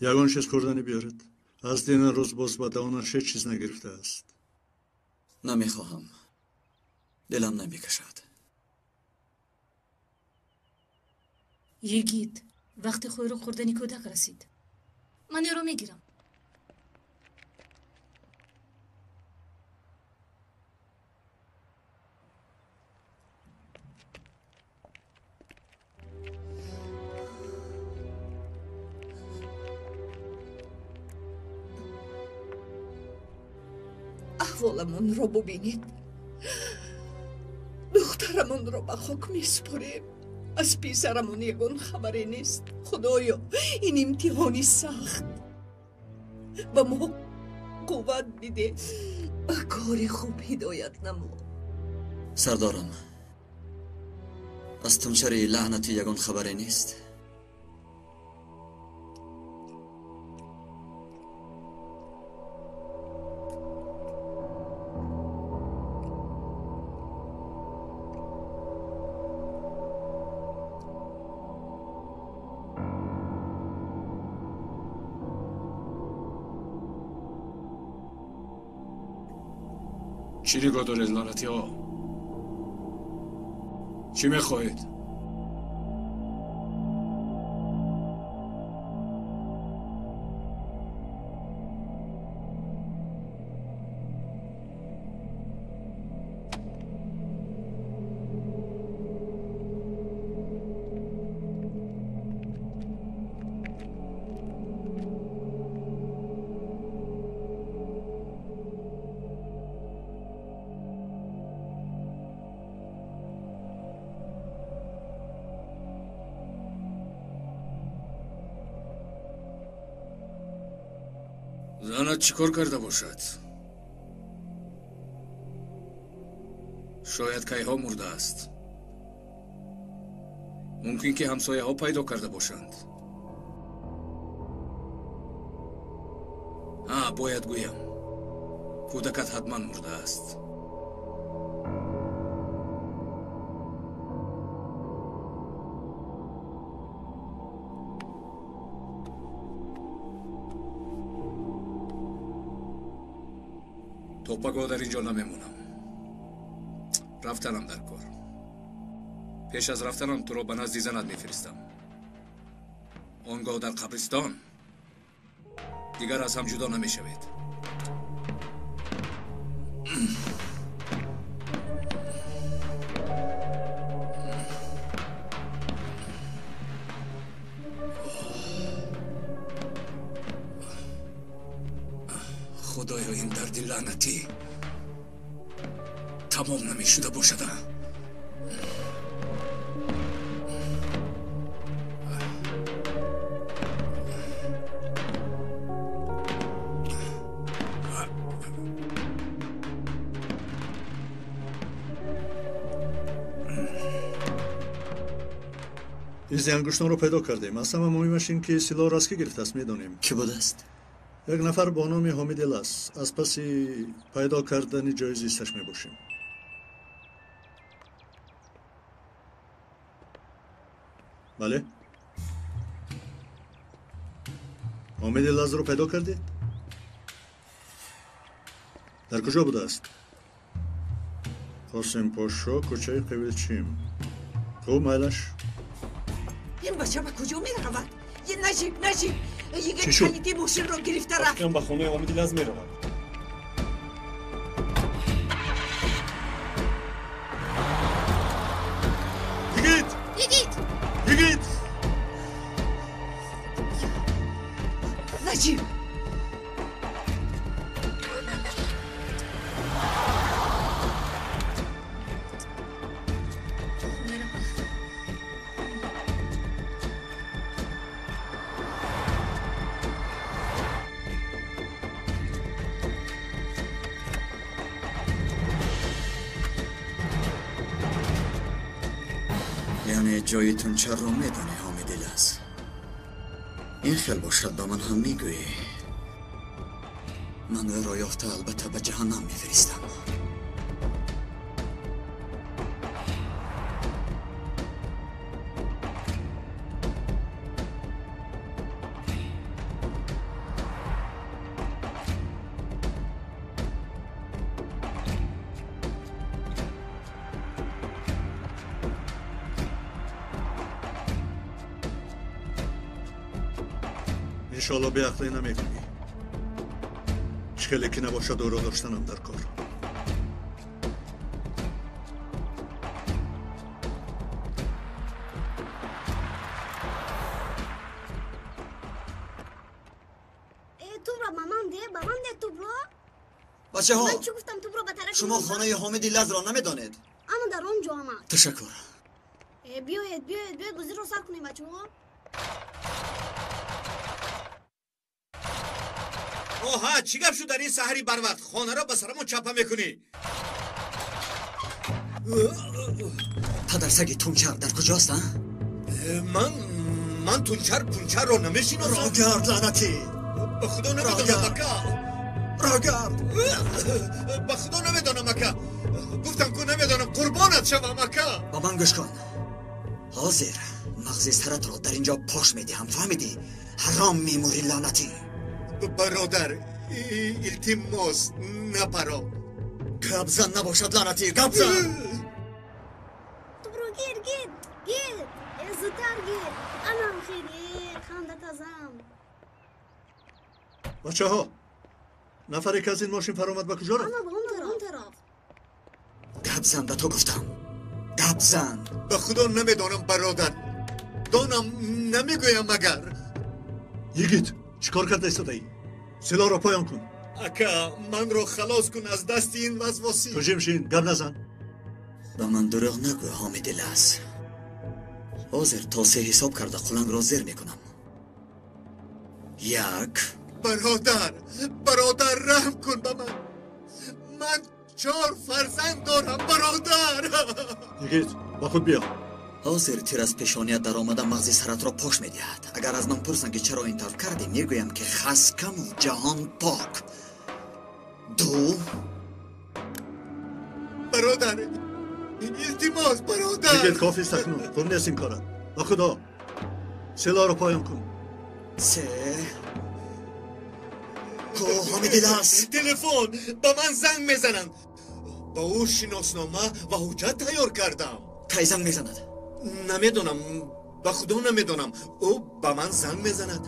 Ягон чиз хӯрданӣ биёред. Аз дина рӯз боз ба даҳонаш ҳеҷ чиз нагирифтааст. Намехоҳам. Дилам намекашад. Йигит, вақти хӯрок хӯрдани кӯдак расид. Ман ӯро мегирам. Аҳволамонро бубинед. Духтарамонро ба хок месупорем. Аз писарамон ягон хабаре нест. Худоё, ин имтиҳони сахт ба мо қувват биде, ба кори хуб ҳидоят намо. Сардорам, аз тунчари лаънатӣ ягон хабаре нест. Чӣ нигоҳ доред, лаънатиҳо? Чӣ мехоҳед? Занат чӣ кор карда бошад? Шояд кайҳо мурдааст. Мумкин ки ҳамсояҳо пайдо карда бошанд. Ҳа, бояд гӯям, кӯдакат ҳатман мурдааст. То пагоҳ дар ин ҷо намемонам. Рафтанам дар кор. Пеш аз рафтанам туро ба назди занат мефиристам. Он гоҳ дар қабристон дигар аз ҳам ҷудо намешавед. Худоё, ин дарди лаънатӣ тамом намешуда бошада. Изи ангуштонро пайдо кардем. Аз ҳама муҳимаш ин ки силоҳро аз кӣ гирифтааст, медонем. Кӣ будааст? Як нафар бо номи Ҳомид Элас. Аз паси пайдо кардани ҷои зисташ мебошем. Бале? Ҳомид Элазро пайдо кардед? Дар куҷо будааст? Қосимпошо, кӯчаи Қивилчим. Хуб, майлаш. Ин бача ба куҷо меравад? Наҷиб, Наҷиб, йигит калиди мошинро гирифта рафт. Ба хонаи Ҳомиди Лаз меравад. Йигит! Йигит! Йигит! Наҷиб! Яъне ҷои тунчарро медонӣ, Ҳомиди Лаз. Ин хел бошад, ба ман ҳам мегӯӣ. Ман ӯро ёфта албатта ба ҷаҳаннам мефиристам. Иншоалло беақлӣ намекунӣ. Чӣ хеле ки набошад, ӯро доштанам дар кор. Бачаҳо, шумо хонаи Ҳомиди Лазро намедонед? Ана дар он ҷо омад. Ташаккур. Биёед, биёед, биёед, бозиро сар кунем, бачаҳо. Оҳа, чӣ гап шуд дар ин саҳари барвақт? Хонаро ба сарамон чапа мекунӣ. Падарсаги Тунчар дар куҷост, а? Ман Тунчар Пунчарро намешиносам. Рогард, лаънатӣ! Ба худо намедонам, ака. Рогард! Ба худо намедонам, ака. Гуфтам ку намедонам, қурбонат шавам, ака. Ба ман гӯш кун. Ҳозир мағзи саратро дар ин ҷо пош медиҳам, фаҳмидӣ? Ҳаром мемурӣ, лаънатӣ. Бародар, илтимос, напаро. Гап зан набошад, лаънатӣ, гап зан! Тубро гир, гир, гир, зудтар гир. Анам хир, хандатазам. Бачаҳо, нафаре ки аз ин мошин фаромад ба куҷо рафт? Ана ба он тараф. Гап зан, ба ту гуфтам. Гап зан. Ба худо намедонам, бародар. Донам, намегӯям магар. Йигит, чӣ кор карда истодаӣ? Силоҳро поён кун. Ака, манро халос кун аз дасти ин вазвосӣ. Ту ҷим шин, гап назан. Ба ман дурӯғ нагӯ, Ҳомиди Лаз. Ҳозир то се ҳисоб карда қулангро зер мекунам. Як. Бародар, бародар, раҳм кун ба ман. Ман 4 фарзанд дорам, бародар. Йигит, ба худ биё. Ҳозир тир аз пешоният даромада мағзи саратро пош медиҳад. Агар аз ман пурсанд, ки чаро ин тавр кардӣ, мегӯям, ки хаскаму ҷаҳон пок. Ду. Бародар, илтимос, бародар. Йигит, кофист акнун. Хуб нест ин корат. Ба худо, силоҳро поён кун. Се. Ку, Ҳомиди Лаз. Телефон, ба ман занг мезананд. Ба ӯ шиноснома ва ҳуҷҷат тайёр кардам. Кай занг мезанад? Намедонам, ба худо намедонам. Ӯ ба ман занг мезанад.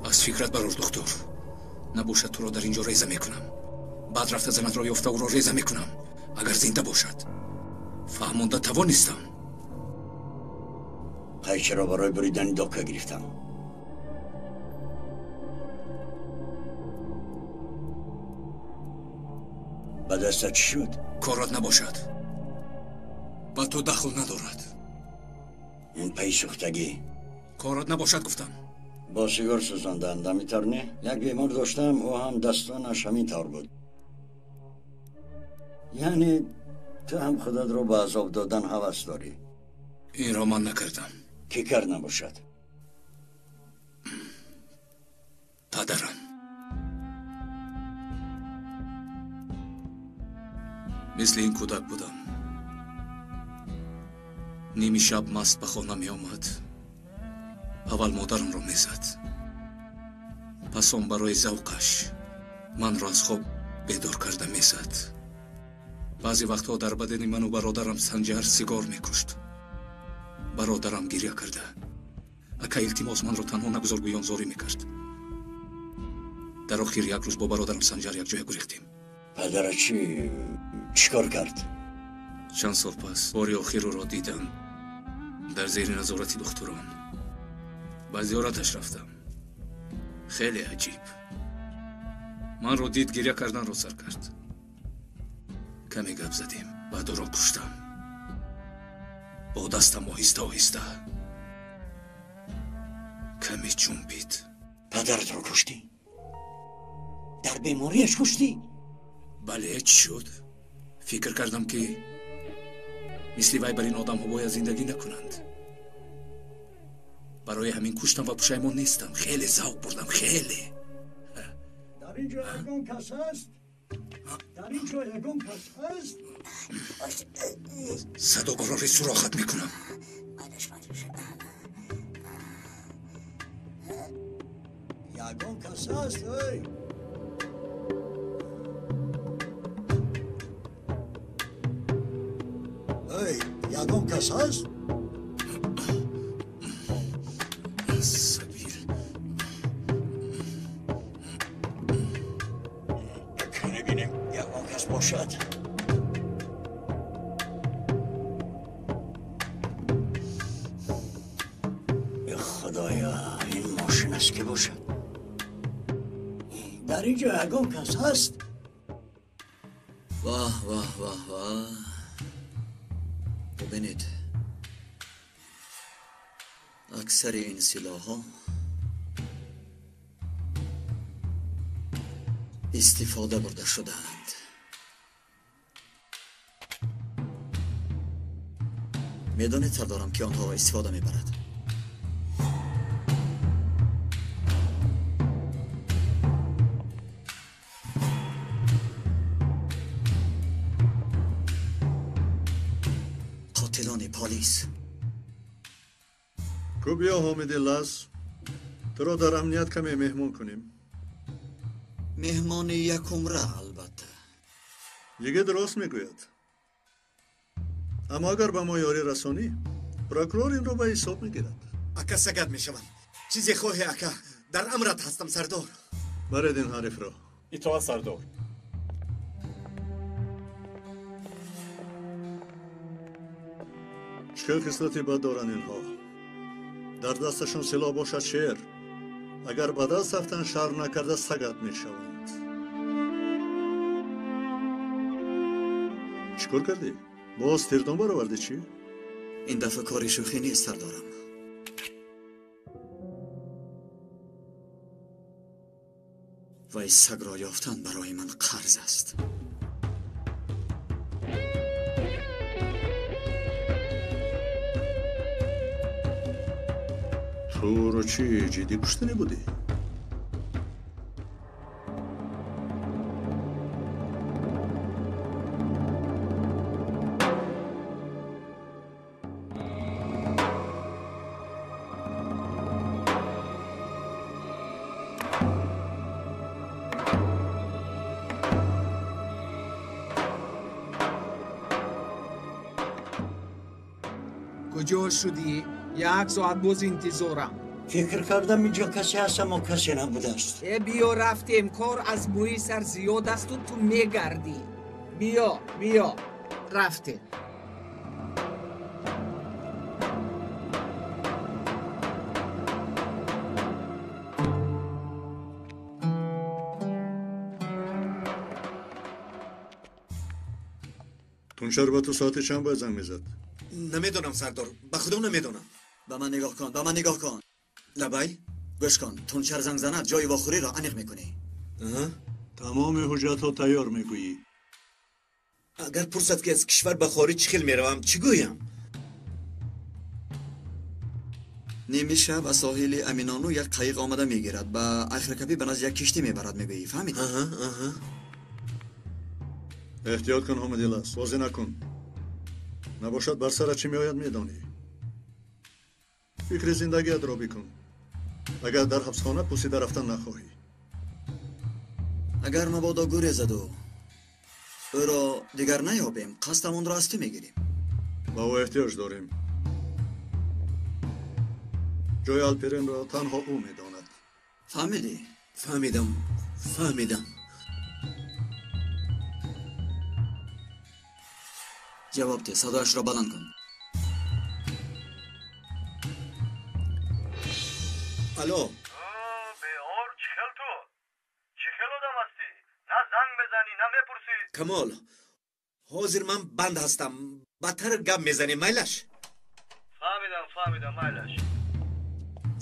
Аз фикрат барор, духтур. Набошад, туро дар ин ҷо реза мекунам. Баъд рафта занатро ёфта ӯро реза мекунам, агар зинда бошад. Фаҳмонда тавонистам. Қайчиро барои буридани дока гирифтам. Ба дастат чӣ шуд? Корат набошад. Ба ту дахл надорад. Ин пайи сӯхтагӣ. Корат набошад, гуфтам. Бо сигор сӯзонданд, ҳамин тавр не? Як бемор доштам, ӯ ҳам дастонаш ҳамин тавр буд. Яъне ту ҳам худатро ба азоб додан ҳавас дорӣ? Инро ман накардам. Кӣ кард набошад? Падарам. Мисли ин кӯдак будам. Ними шаб маст ба хона меомад. Аввал модарамро мезад. Пас он барои завқаш манро аз хоб бедор карда мезад. Баъзе вақтҳо дар бадани ману бародарам Санҷар сигор мекушт. Бародарам гиря карда, ака, илтимос, манро танҳо нагузор, гӯён зорӣ мекард. Дар охир як рӯз бо бародарам Санҷар якҷоя гурехтем. Падара чӣ чӣ кор кард? Чанд сол пас бори охир ӯро дидам дар зери назорати духтурон. Ба зиёраташ рафтам. Хеле аҷиб. Манро дид, гиря карданро сар кард. Каме гап задем, баъд ӯро куштам. Бо дастам оҳиста оҳиста каме ҷунбид. Падаратро куштӣ? Дар бемориаш куштӣ? Бале, чӣ шуд? Фикр кардам, ки мисли вай бар ин одамҳо бояд зиндагӣ накунанд. Барои ҳамин куштам ва пушаймон нестам. Хеле завқ бурдам, хеле. Дар ин ҷо ягон кас ҳаст? Дар ин ҷо ягон кас ҳаст? Садо барори сурохат мекунам. Ягон кас ҳаст, эй? Эй, ягон кас ҳаст? Сабир. Бибинем, ягон кас бошад. Худоё, ин мошин аст ки бошад? Дар ин ҷо ягон кас ҳаст? Ваҳ, ваҳ, ваҳ, ваҳ. Бубинед, аксари ин силоҳҳо истифода бурда шудаанд. Медонед, сардорам, ки онҳоро истифода мебарад? Қотилони полис. Ку биё, Ҳомиди Лаз, туро дар амният каме меҳмон кунем. Меҳмони якумра, албатта. Йигит рост мегӯяд. Аммо агар ба мо ёрӣ расонӣ, прокурор инро ба ҳисоб мегирад. Ака, сагат мешавам. Чизе хоҳӣ, ака, дар амрат ҳастам, сардор. Баред ин ҳарифро. Итоат, сардор. Чӣ хел хислати бад доранд инҳо. Дар дасташон силоҳ бошад шер, агар ба даст афтанд, шарм накарда сагат мешаванд. Чӣ кор кардӣ? Боз тирдон баровардӣ, чӣ? Ин дафъа кори шӯхӣ нест, сардорам. Вай сагро ёфтан барои ман қарз аст. Ту ӯро чӣ, ҷиддӣ куштанӣ будӣ? Куҷо шудӣ? Як соат боз интизорам. Фикр кардам, инҷо касе ҳаст, аммо касе набудааст. Э, биё, рафтем. Кор аз мӯи сар зиёд асту ту мегардӣ. Биё, биё, рафтем. Тунчар ба ту соати чанд бояд занг мезад? Намедонам, сардор, ба худо намедонам. Ба ман нигоҳ кун, ба ман нигоҳ кун. Лабай. Гӯш кун, Тунчар занг занад, ҷои вохӯриро аниқ мекунӣ. Тамоми ҳуҷҷатҳо тайёр, мегӯӣ. Агар пурсад, ки аз кишвар ба хориҷ чӣ хел меравам, чӣ гӯям? Ними шаб аз соҳили Аминону як қайиқ омада мегирад, ба Ахиркапӣ ба назди як киштӣ мебарад, мегӯӣ. Фаҳмидӣ? Эҳтиёт кун, Ҳомидилас, бозӣ накун. Набошад, бар сарат чӣ меояд, медонӣ. Фикри зиндагиятро бикун, агар дар ҳабсхона пусида рафтан нахоҳӣ. Агар мабодо гурезаду ӯро дигар наёбем, қасдамонро аз ту мегирем. Ба ӯ эҳтиёҷ дорем. Ҷои Алперенро танҳо ӯ медонад. Фаҳмидӣ? Фаҳмидам, фаҳмидам. Ҷавоб де, садояшро баланд кун. Алло. Беор, чӣ хел ту? Чӣ хел одам ҳастӣ? На занг мезанӣ, на мепурсӣ. Камол, ҳозир ман банд ҳастам. Бадтар гап мезанем, майлаш? Фаҳмидам, фаҳмидам, майлаш.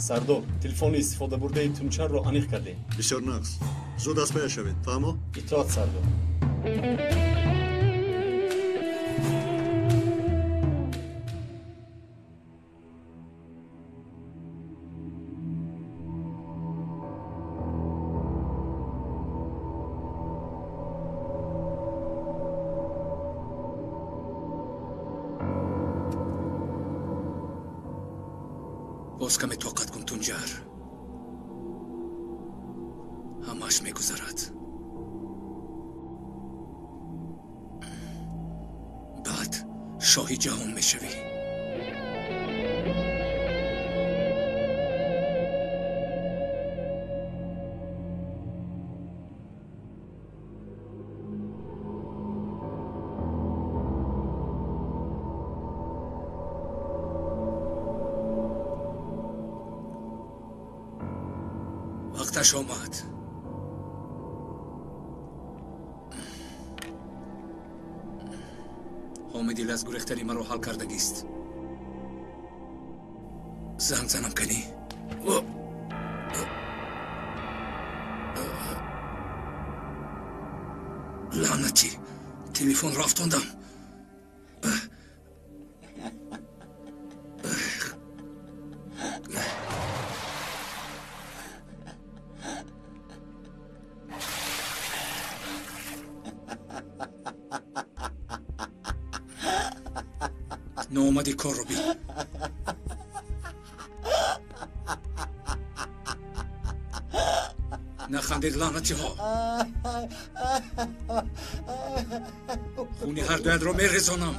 Сардор, телефони истифодабурдаи Тунчарро аниқ кардем. Бисёр нағз. Зуд аз пая шавед, фаҳмо? Итоат, сардор. Боз каме тоқат кун, Тунҷар. Ҳамааш мегузарад. Баъд шоҳи ҷаҳон мешавӣ. Вақташ омад. Ҳомидил аз гурехтани маро ҳал кардагист. Занг занам канӣ? Лаънатӣ, телефонро афтондам. Ноомади корро бин. Нахандед, лаънатиҳо. Хуни ҳар дуятро мерезонам.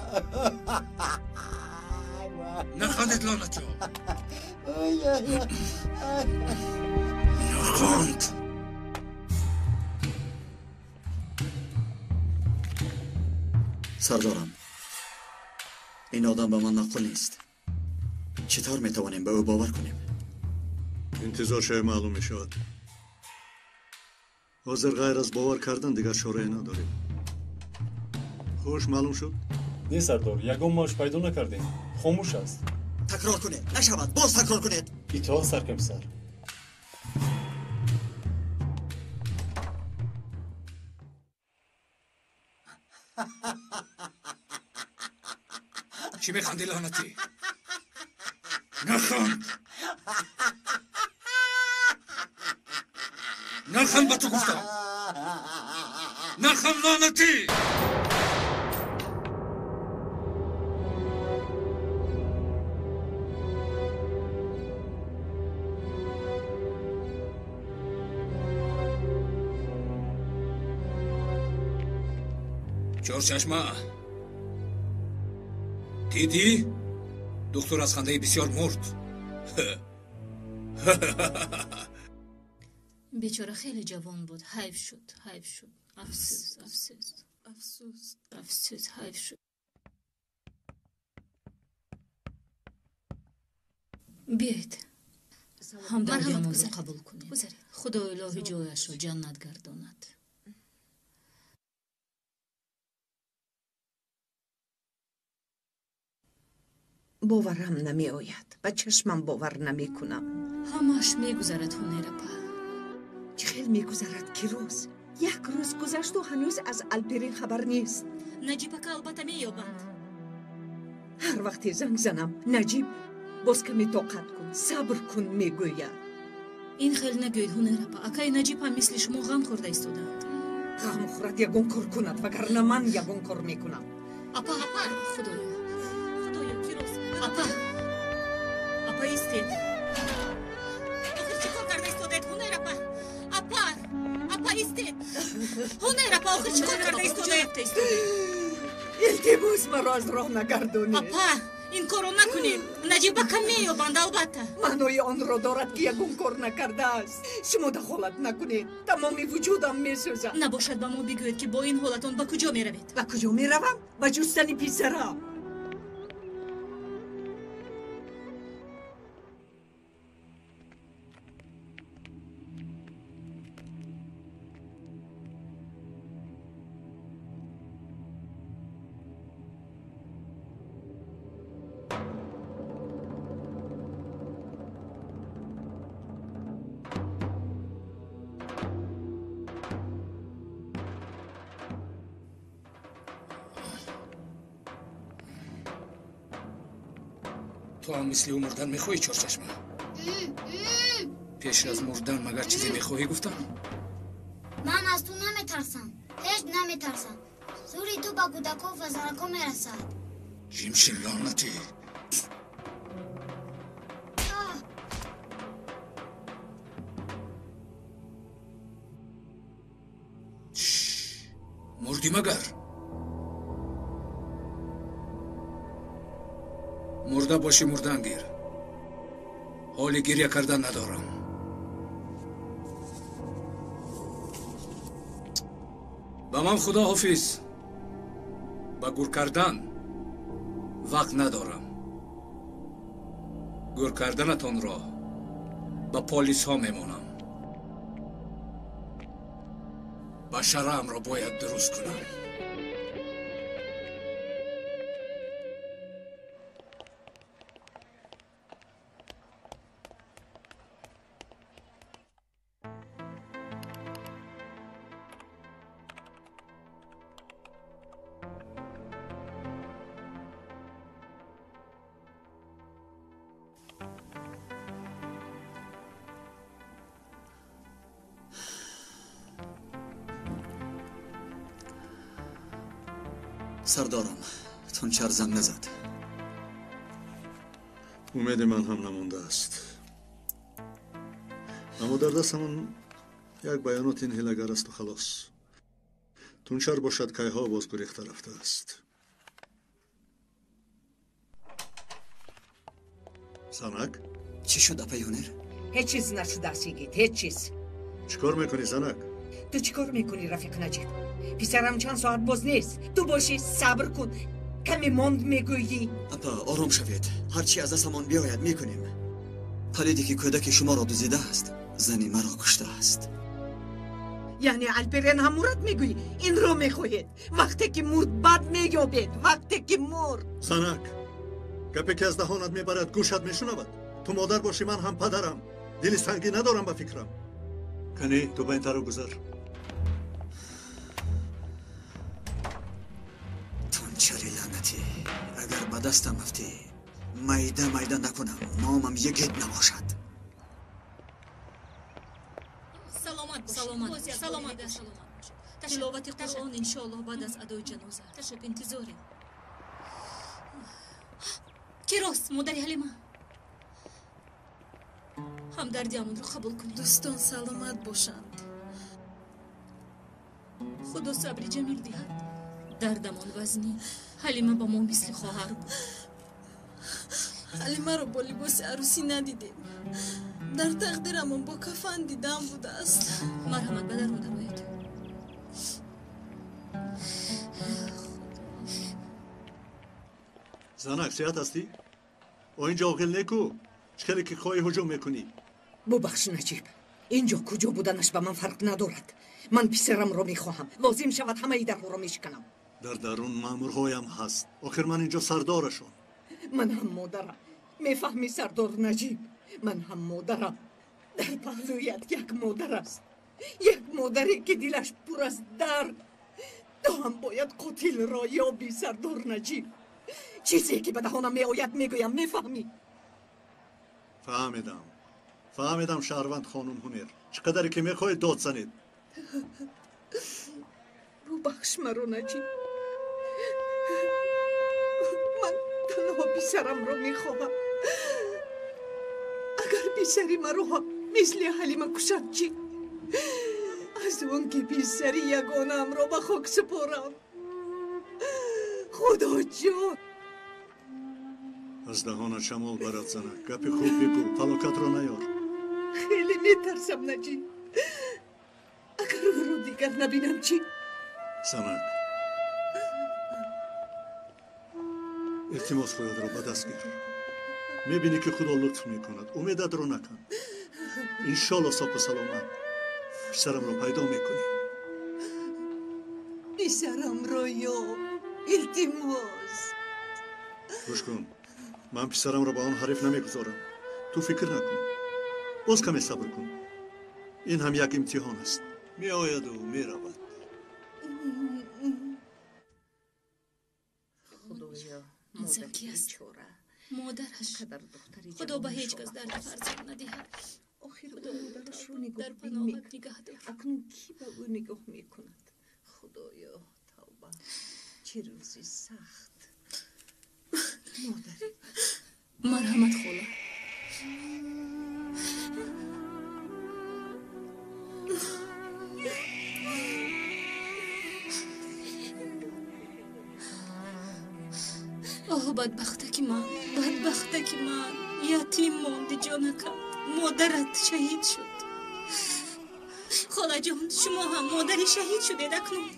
Нахандед, лаънатиҳо. Наханд. Сардорам, ин одам ба ман маъқул нест. Чӣ тавр метавонем ба ӯ бовар кунем? Интизор шавӣ, маълум мешавад. Ҳозир ғайр аз бовар кардан дигар чорае надорем. Хуш, маълум шуд? Не, сардор, ягон мавҷ пайдо накардем. Хомӯш аст. Такрор кунед. Нашавад, боз такрор кунед. Итоат, саркомиссар. Чӣ механдӣ, лаънатӣ? Наханд! Наханд, ба ту гуфтам! Наханд, лаънатӣ! Чорчашма, дидӣ? Духтур аз хандаи бисёр мурд. Бечора хеле ҷавон буд. Ҳайф шуд, ҳайф шуд. Афсӯс, афсӯс, афсӯс, афсӯс, ҳайф шуд. Биёед, ҳамдардиамонро қабул кунем. Худои илоҳӣ ҷояшро ҷаннат гардонад. Боварам намеояд, ба чашмам бовар намекунам. Ҳамааш мегузарад, Ҳунерапа. Чӣ хел мегузарад, ки рӯз? Як рӯз гузашту ҳанӯз аз Алперин хабар нест. Наҷибака албатта меёбанд. Ҳар вақте занг занам, Наҷиб боз каме тоқат кун, сабр кун мегӯяд. Ин хел нагӯед, Ҳунерапа. Акаи Наҷиб ҳам мисли шумо ғам хӯрда истодаанд. Ғам хӯрад, ягон кор кунад, вагарна ман ягон кор мекунам. Апа, апа, худоё, худоё, ки рост. Апа, апа, истед. Охир чӣ кор карда истодаед, Ҳунерапа? Апа, апа, истед. Ҳунерапа, охир чӣ кор карда истодаед? Илтимос, маро аз роҳ нагардонед. Апа, ин корро накунед. Наҷибака меёбанд, албатта. Маънои онро дорад, ки ягон кор накардааст. Шумо дахолат накунед. Тамоми вуҷудам месӯзад. Набошад, ба мо бигӯед, ки бо ин ҳолатон ба куҷо меравед? Ба куҷо меравам? Ба ҷустани писарам. Ту ҳам мисли ӯ мурдан мехоҳӣ, Чорчашма? Пеш аз мурдан магар чизе мехоҳӣ гуфтам? Ман аз ту наметарсам, ҳеҷ наметарсам. Зури ту ба кӯдакҳо ва занакҳо мерасад. Ҷимшин, лаънатӣ! Мурдӣ магар? Мурда бошӣ, мурдан гир. Ҳоли гирья кардан надорам. Ба ман худо ҳофиз. Ба гур кардан вақт надорам. Гур карданатонро ба полисҳо мемонам. Башараамро бояд дуруст кунам. Сардорам, Тунчар занг назад. Умеди ман ҳам намондааст. Аммо дар дастамон як баёнот ин ҳилагар асту халос. Тунчар бошад, кайҳо боз гурехта рафтааст. Занак? Чӣ шуд, апаи Ҳунер? Ҳеҷ чиз нашудааст, йигит, ҳеҷ чиз. Чӣ кор мекунӣ, занак? Ту чӣ кор мекунӣ, рафиқ Наҷиб? Писарам чанд соат боз нест. Ту бошӣ, сабр кун. Каме монд мегӯйӣ. Апа, ором шавед. Ҳар чи аз дастамон биёяд, мекунем. Палиде ки кӯдаки шуморо дуздидааст, зани маро куштааст. Яъне Алперен ҳам мурад мегӯӣ? Инро мехоҳед? Вақте ки мурд, бад меёбед. Вақте ки мурд. Занак, гапе ки аз даҳонат мебарад, гӯшат мешунавад. Ту модар бошӣ, ман ҳам падарам. Дили сангӣ надорам ба фикрам. Кани, ту ба ин тараф гузар. Тунчари лаънатӣ, агар ба дастам афтӣ, майда майда накунам, номам йигит набошад. Саломат, саломат, саломат, саломат. Тиловати Қуръон иншоаллоҳ баъд аз адои ҷаноза. Хуб, интизорем. Ки рост, модари Ҳалима? Ҳамдарди амонро қабул кунед. Дӯстон саломат бошанд. Худо сабри ҷамил диҳад. Дардамон вазнин. Ҳалима ба мо мисли хоҳар буд. Ҳалимаро бо либоси арӯсӣ надидем. Дар тақдирамон бо кафан дидан будааст. Марҳамат, ба дарун дароед. Занак, сиҳат ҳастӣ? О, инҷо оғил неку? Чӣ хеле ки хоҳӣ ҳуҷум мекунӣ? Бубахш, Наҷиб. Инҷо куҷо буданаш ба ман фарқ надорад. Ман писарамро мехоҳам. Лозим шавад, ҳамаи дарҳоро мешиканам. Дар дарун маъмурҳоям ҳаст. Охир ман инҷо сардорашон. Ман ҳам модарам. Мефаҳмӣ, сардор Наҷиб? Ман ҳам модарам. Дар паҳлӯят як модар аст. Як модаре ки дилаш пур аз дард. Ту ҳам бояд қотилро ёбӣ, сардор Наҷиб. Чизе ки ба даҳонам меояд, мегӯям, мефаҳмӣ? Фаҳмидам. Фаҳмидам, шаҳрванд хонум Ҳунер. Чӣ қадаре ки мехоҳед дод занед. Бубахш маро, Наҷиб. Ман танҳо писарамро мехоҳам. Агар писари маро ҳам мисли Ҳалима кушад чӣ? Аз он ки писари ягонаамро ба хок супорам. Худоҷон! Аз даҳонат шамол барад, занак. Гапи хуб бигӯ, фалокатро наёр. Хеле метарсам, Наҷиб. Агар ӯро дигар набинам чӣ? Занак, илтимос, худатро ба даст гир. Мебинӣ ки худо лутф мекунад. Умедатро накан. Иншолло соқу саломат писарамро пайдо мекунӣ. Писарамро ёб, илтимос. Гӯш кун, ман писарамро ба он ҳариф намегузорам. Ту фикр накун. Боз каме сабр кун. Ин ҳам як имтиҳон аст. Меояду меравад. Худоё, Ин зан ки аст? Модараш. Худо ба ҳеҷ кас дарди фарзанд надиҳад. Охир Худо модарашро дар нигоҳ паноҳат мекард. нигаҳ дор. Акнун кӣ ба ӯ нигоҳ мекунад? Худоё, тавба. Чӣ рӯзи сахт. Модари Марҳамат, хола. Оҳ, бадбахтаки ман, бадбахтаки ман, ятим монди ҷонакам, модарат шаҳид шуд. Холаҷон, шумо ҳам модари шаҳид шудед акнун.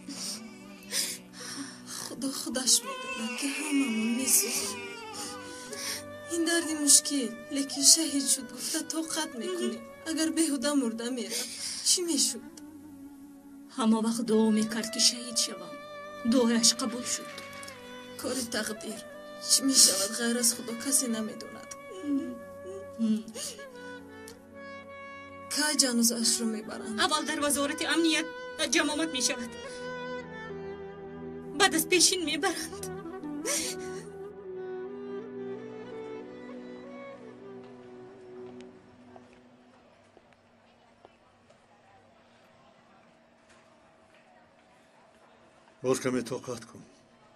Худо худаш медонад, ки ҳамамон месӯзем. Ин дарди мушкил, лекин шаҳид шуд гуфта тоқат мекунем. Агар беҳуда мурда мерафт, чӣ мешуд? Ҳама вақт дуо мекард, ки шаҳид шавам. Дуояш қабул шуд. Кори тақдир чӣ мешавад, ғайр аз Худо касе намедонад. Кай ҷанозаашро мебаранд? Аввал дар вазорати амният ҷамомат мешавад, баъд аз пешин мебаранд. Боз каме тоқат кун.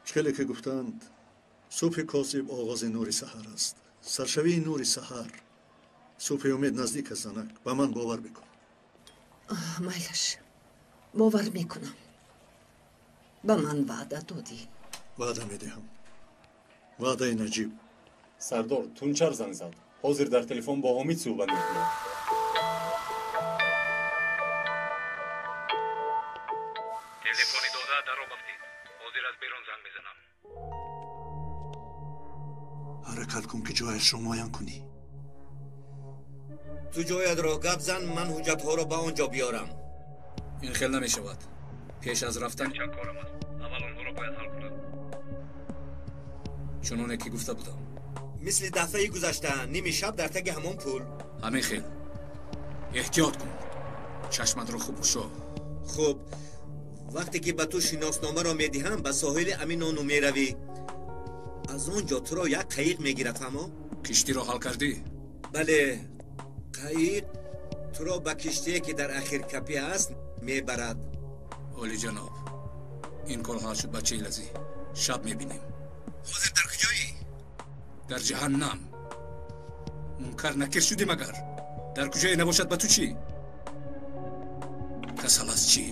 Чӣ хеле ки гуфтанд, субҳи косиб оғози нури саҳар аст. Саршавии нури саҳар. Субҳи умед наздик аст, занак. Ба ман бовар бикун. Майлаш, бовар мекунам. Ба ман ваъда додӣ. Ваъда медиҳам. Ваъдаи Наҷиб. Сардор, Тунчар занг зад. Ҳозир дар телефон бо Ҳомид суҳбат мекунад. Телефони дода дар об афтид. Ҳозир аз берун занг мезанам. Ҳаракат кун, ки ҷояшро муайян кунӣ. Ту ҷоятро гап зан, ман ҳуҷҷатҳоро ба он ҷо биёрам. Ин хел намешавад. Пеш аз рафтан чанд корам аст. Аввал онҳоро бояд ҳал кунам. Чуноне ки гуфта будам. Мисли дафъаи гузашта, ними шаб дар таги ҳамон пул. Ҳамин хел. Эҳтиёт кун. Чашматро хуб кушо. Хуб, вақте ки ба ту шиносномаро медиҳам, ба соҳили Аминону меравӣ. Аз он ҷо туро як қаиқ мегирад, фаҳмо? Киштиро ҳал кардӣ? Бале, қаиқ туро ба киштие, ки дар Ахиркапӣ аст, мебарад. Олиҷаноб, ин кор ҳал шуд, бачаи лазӣ. Шаб мебинем. Ҳозир дар куҷоӣ? Дар ҷаҳаннам. Мункар накир шудӣ магар? Дар куҷое набошад, ба ту чӣ? Касал аз чӣ?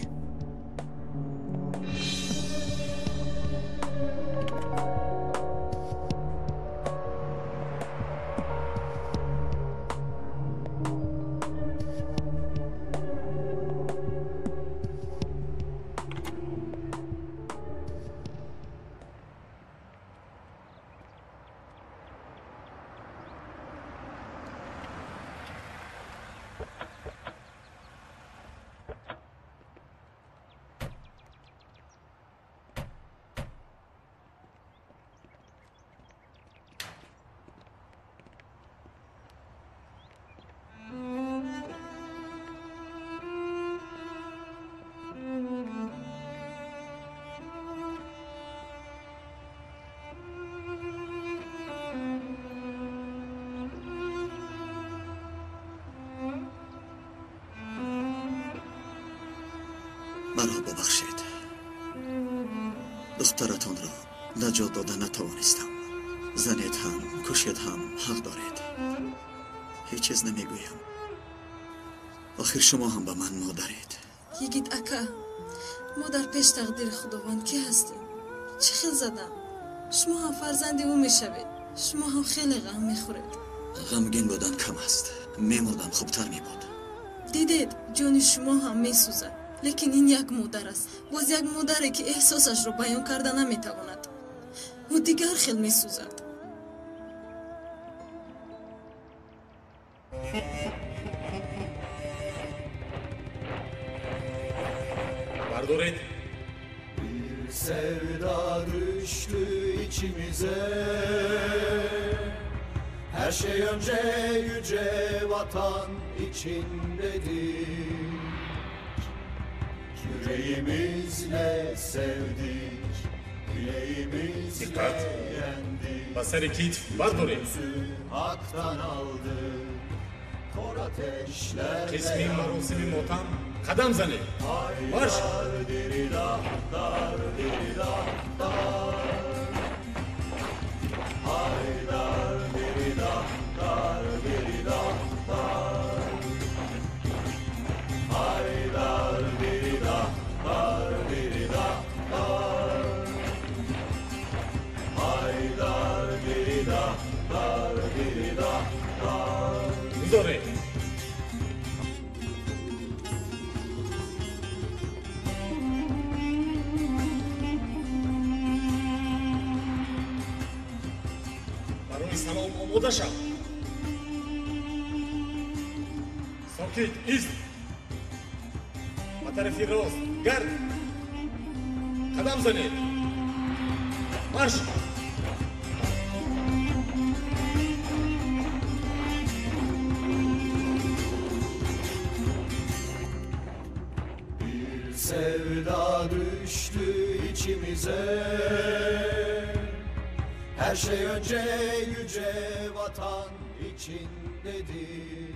Маро бубахшед. Духтаратонро наҷот дода натавонистам. Занед ҳам, кушед ҳам ҳақ доред. Ҳеҷ чиз намегӯям. Охир шумо ҳам ба ман модаред. Йигит ака, мо дар пеш тақдири Худованд кӣ ҳастем? Чӣ хел задам? Шумо ҳам фарзанди ӯ мешавед. Шумо ҳам хеле ғам мехӯред. Ғамгин будан кам аст. Мемурдам хубтар мебуд. Дидед, ҷони шумо ҳам месӯзад. Лекин ин як модар аст. Боз як модаре, ки эҳсосашро баён карда наметавонад. Ӯ дигар хел месӯзад. Бардоред. Bir sevda düştü içimize. Her şey önce yüce vatan için dedik. Yüreğimizle sevdik, bileğimizle Dikkat. Yendik. Ба сари китф бардоред. Hak'tan aldık, kor ateşlerde Қисми маросими мотам қадам занед. Марш! Haydar diridah, dar diridah, dar. Haydar diridah, dar diridah, dar. Haydar diridah, dar diridah, dar. Haydar. Омода шав. Сокит, ист. Ба тарафи рост гард. Қадам занед. Марш! Bir sevda düştü içimize. Her şey önce yüce vatan için dedik.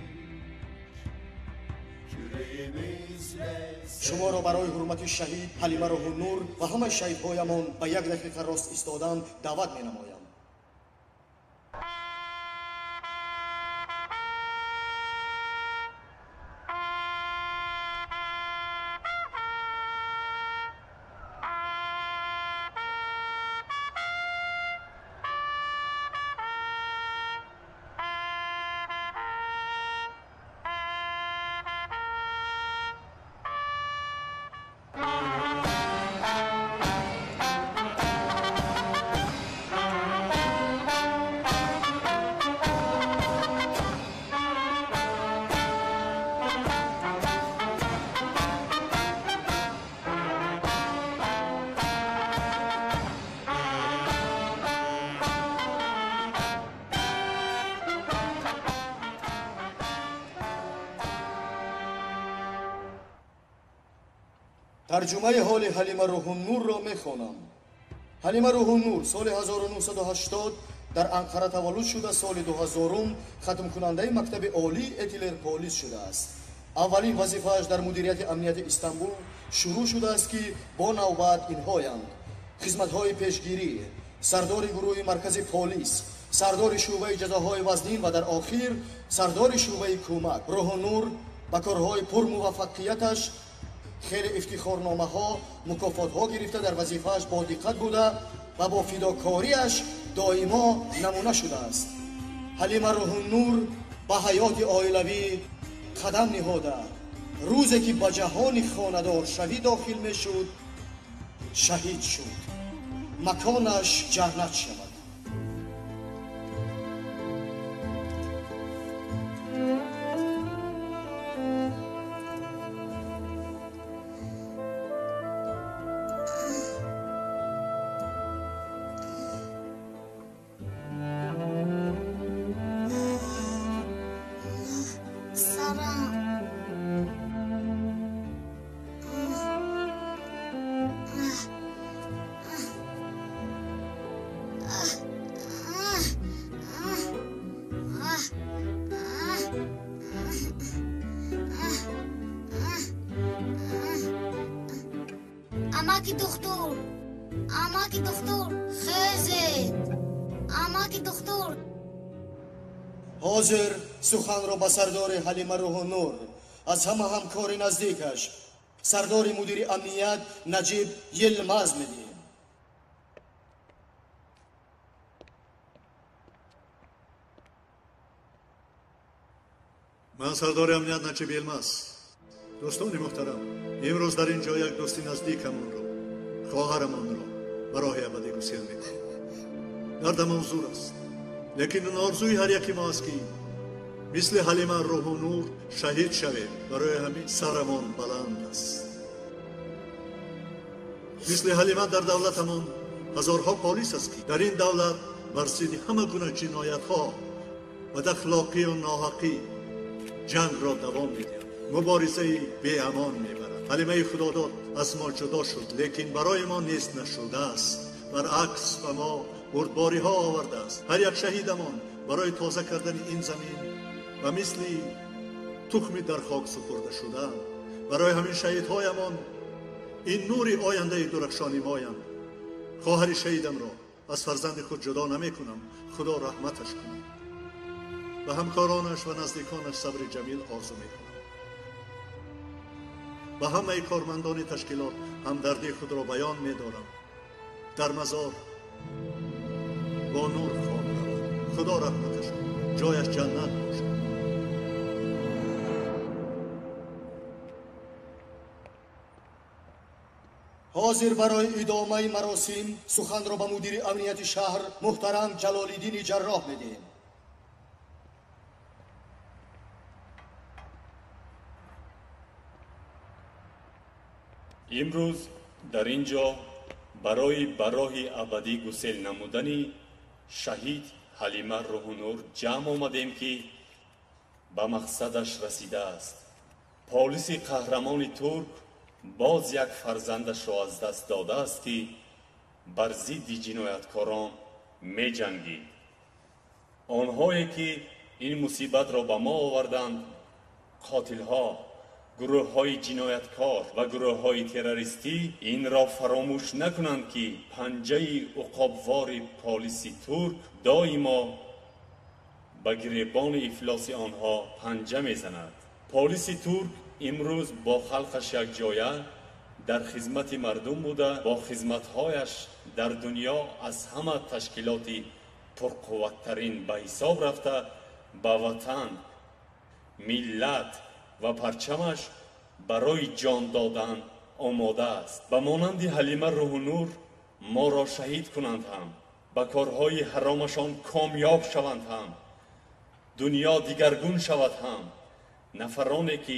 Yüreğimizle Шуморо барои ҳурмати шаҳид Ҳалима Рӯҳуннур ва ҳамаи шаҳидҳоямон ба як дақиқа рост истодан даъват менамоям. Тарҷумаи ҳоли Ҳалима Рӯҳуннурро мехонам. Ҳалима Рӯҳуннур соли 1980 дар Анқара таваллуд шуда, соли 2000 хатмкунандаи мактаби олии Этилер полис шудааст. Аввалин вазифааш дар мудирияти амнияти Истанбул шурӯъ шудааст, ки бо навбат инҳоянд: хизматҳои пешгирӣ, сардори гурӯҳи маркази полис, сардори шӯъбаи ҷазоҳои вазнин ва дар охир сардори шӯъбаи кӯмак. Рӯҳуннур ба корҳои пурмуваффақияташ хеле ифтихорномаҳо, мукофотҳо гирифта, дар вазифааш бодиққат буда ва бо фидокориаш доимо намуна шудааст. Ҳалима Рӯҳуннур ба ҳаёти оилавӣ қадам ниҳода, рӯзе ки ба ҷаҳони хонадоршавӣ дохил мешуд, шаҳид шуд. Маконаш ҷаннат шавад. Амаки духтур, амаки духтур, хезед, амаки духтур. Ҳозир суханро ба сардори Ҳалима Рӯҳуннур, аз ҳама ҳамкори наздикаш, сардори мудири амният Наҷиб Йилмаз медиҳем. Ман сардори амният Наҷиб Йилмаз. Дӯстони муҳтарам, имрӯз дар ин ҷо як дӯсти наздикамонро, хоҳарамонро ба роҳи абадӣ гусел мекунем. Дардамон зур аст, лекин ин орзуи ҳар яки мо аст, ки мисли Ҳалима Рӯҳуннур шаҳид шавем. Барои ҳамин сарамон баланд аст. Мисли Ҳалима дар давлатамон ҳазорҳо полис аст, ки дар ин давлат бар зидди ҳама гуна ҷиноятҳо, бадахлоқию ноҳақӣ ҷангро давом медиҳанд, муборизаи беамон мебарад. Ҳалимаи Худодод аз мо ҷудо шуд, лекин барои мо нест нашудааст. Баръакс, ба мо бурдбориҳо овардааст. Ҳар як шаҳидамон барои тоза кардани ин замин ва мисли тухми дар хок супурда шудаанд. Барои ҳамин шаҳидҳоямон ин нури ояндаи дурахшони моянд. Хоҳари шаҳидамро аз фарзанди худ ҷудо намекунам. Худо раҳматаш кунад. Ба ҳамкоронаш ва наздиконаш сабри ҷамил орзу мекунам. Ба ҳамаи кормандони ташкилот ҳамдардии худро баён медорам. Дар мазор бо нур хоб равад. Худо раҳматаш кунад, ҷояш ҷаннат бошад. Ҳозир барои идомаи маросим суханро ба мудири амнияти шаҳр муҳтарам Ҷалолиддини Ҷарроҳ медиҳем. Имрӯз дар ин ҷо барои ба роҳи абадӣ гусел намудани шаҳид Ҳалима Рӯҳунур ҷамъ омадем, ки ба мақсадаш расидааст. Полиси қаҳрамони турк боз як фарзандашро аз даст додааст, ки бар зидди ҷинояткорон меҷангид. Онҳое ки ин мусибатро ба мо оварданд, қотилҳо, гурӯҳҳои ҷинояткор ва гурӯҳҳои террористӣ, инро фаромӯш накунанд, ки панҷаи уқобвори полиси турк доимо ба гиребони ифлоси онҳо панҷа мезанад. Полиси турк имрӯз бо халқаш якҷоя дар хизмати мардум буда, бо хизматҳояш дар дунё аз ҳама ташкилоти пурқувваттарин ба ҳисоб рафта, ба ватан, миллат ва парчамаш барои ҷон додан омода аст. Ба монанди Ҳалима Рӯҳунур моро шаҳид кунанд ҳам, ба корҳои ҳаромашон комёб шаванд ҳам, дунё дигаргун шавад ҳам, нафароне ки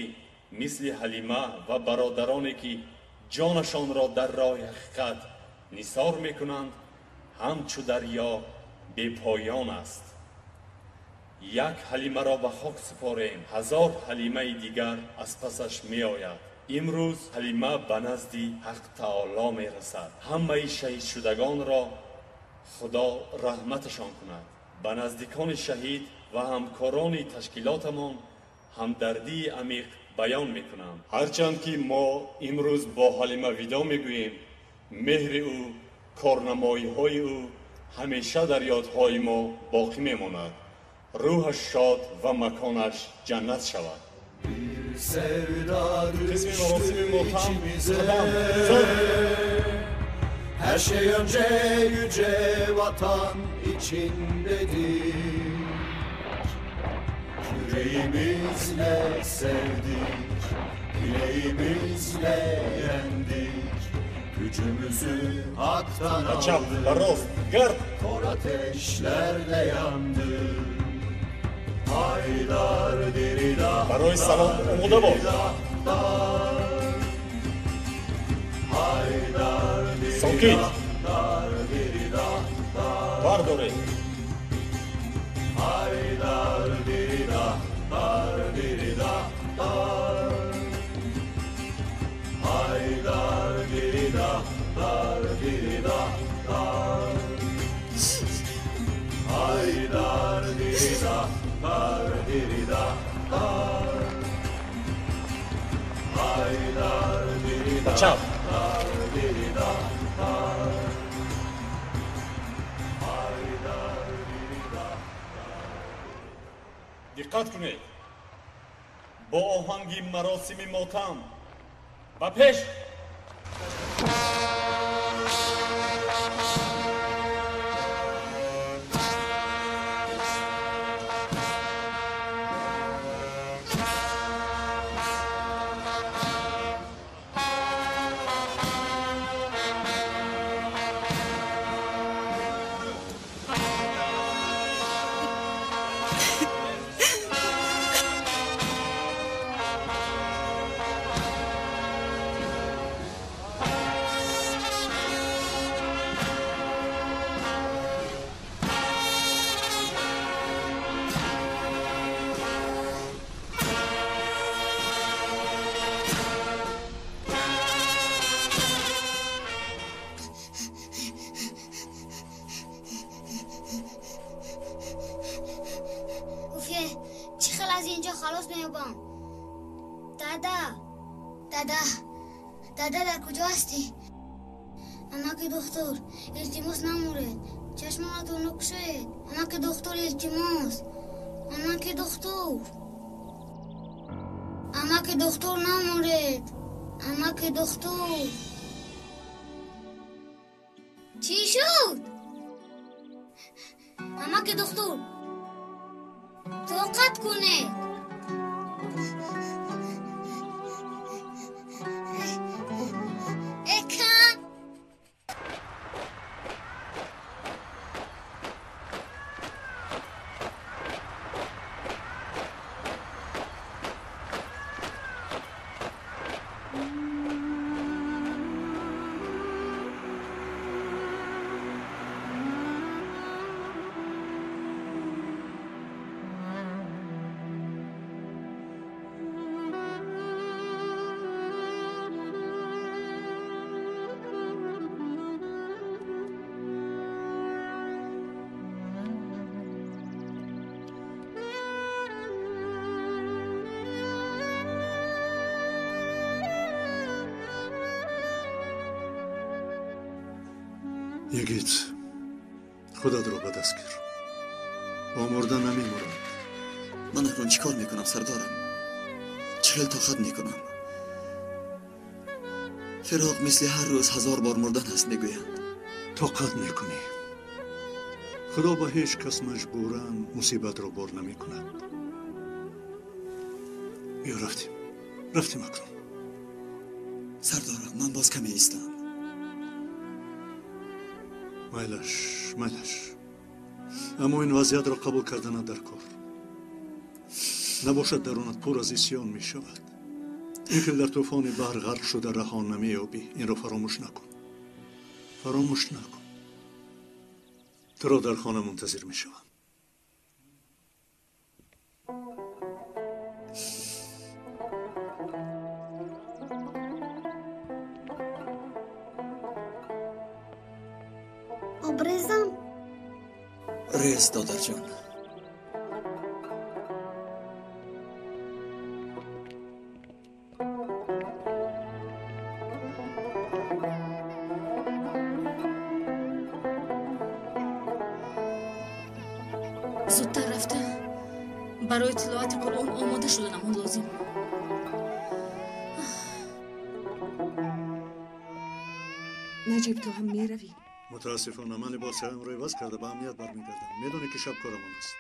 мисли Ҳалима ва бародароне ки ҷонашонро дар роҳи ҳақиқат нисор мекунанд, ҳамчу дарё бепоён аст. Як Ҳалимаро ба хок супорем, 1000 Ҳалимаи дигар аз пасаш меояд. Имрӯз Ҳалима ба назди Ҳақ Таоло мерасад. Ҳамаи шаҳидшудагонро Худо раҳматашон кунад. Ба наздикони шаҳид ва ҳамкорони ташкилотамон ҳамдардии амиқ баён мекунам. Ҳарчанд ки мо имрӯз бо Ҳалима видо мегӯем, меҳри ӯ, корнамоиҳои ӯ ҳамеша дар ёдҳои мо боқӣ мемонад. Рӯҳаш шод ва маконаш ҷаннат шавад. Sevda Қисми düştü маросими мотам içimize. қадам зуд. Her şey önce yüce vatan için dedik. Yüreğimizle sevdik, bileğimizle yendik. Gücümüzü haktan Ба чап, aldık. ба рост, гард! Kor ateşlerde yandık. Haydar dirida, Барои салом омода бош. Haydar Сокит! dar dirida, Бардоред! Haydar dirida, dar dirida, dar. Haydar dirida, dar dirida, dar. Haydar dirida, dar dirida, dar. Haydar dirida, Ба чап! dar dirida, dar. Haydar dirida. Диққат кунед, бо оҳанги маросими мотам ба пеш! Уфе, чӣ хел аз инҷо халос меёбам? Дада, дада, дада, дар куҷо ҳастӣ? Амаки духтур, илтимос, намуред. Чашмонатонро кушоед. Амаки духтур, илтимос. Амаки духтур. Амаки духтур, намуред. Амаки духтур. Чӣ шуд? Амаки духтур. Тоқат кунед. Экан. Йигит, худатро ба даст гир. Бо мурда намемуранд. Ман акнун чӣ кор мекунам, сардорам? Чӣ хел тоқат мекунам? Фироқ мисли ҳар рӯз 1000 бор мурдан аст, мегӯянд. Тоқат мекунӣ. Худо ба ҳеҷ кас маҷбуран мусибатро бор намекунад. Биё рафтем. Рафтем акнун. Сардорам, ман боз каме истам. Майлаш, майлаш. Аммо ин вазъиятро қабул карданат дар кор. Набошад дарунат пур аз исьён мешавад. Ин хел дар тӯфони баҳр ғарқ шуда раҳо намеёбӣ. Инро фаромӯш накун. Фаромӯш накун. Туро дар хона мунтазир мешавам. Об резам? Рез, додарҷон. Зудтар рафта барои тиловати Қуръон омода шуданамон лозим. Наҷиб, ту ҳам меравӣ? Мутаассифона, ман либосҳоямро иваз карда ба амният бармегардам. Медонӣ ки шаб корамон аст.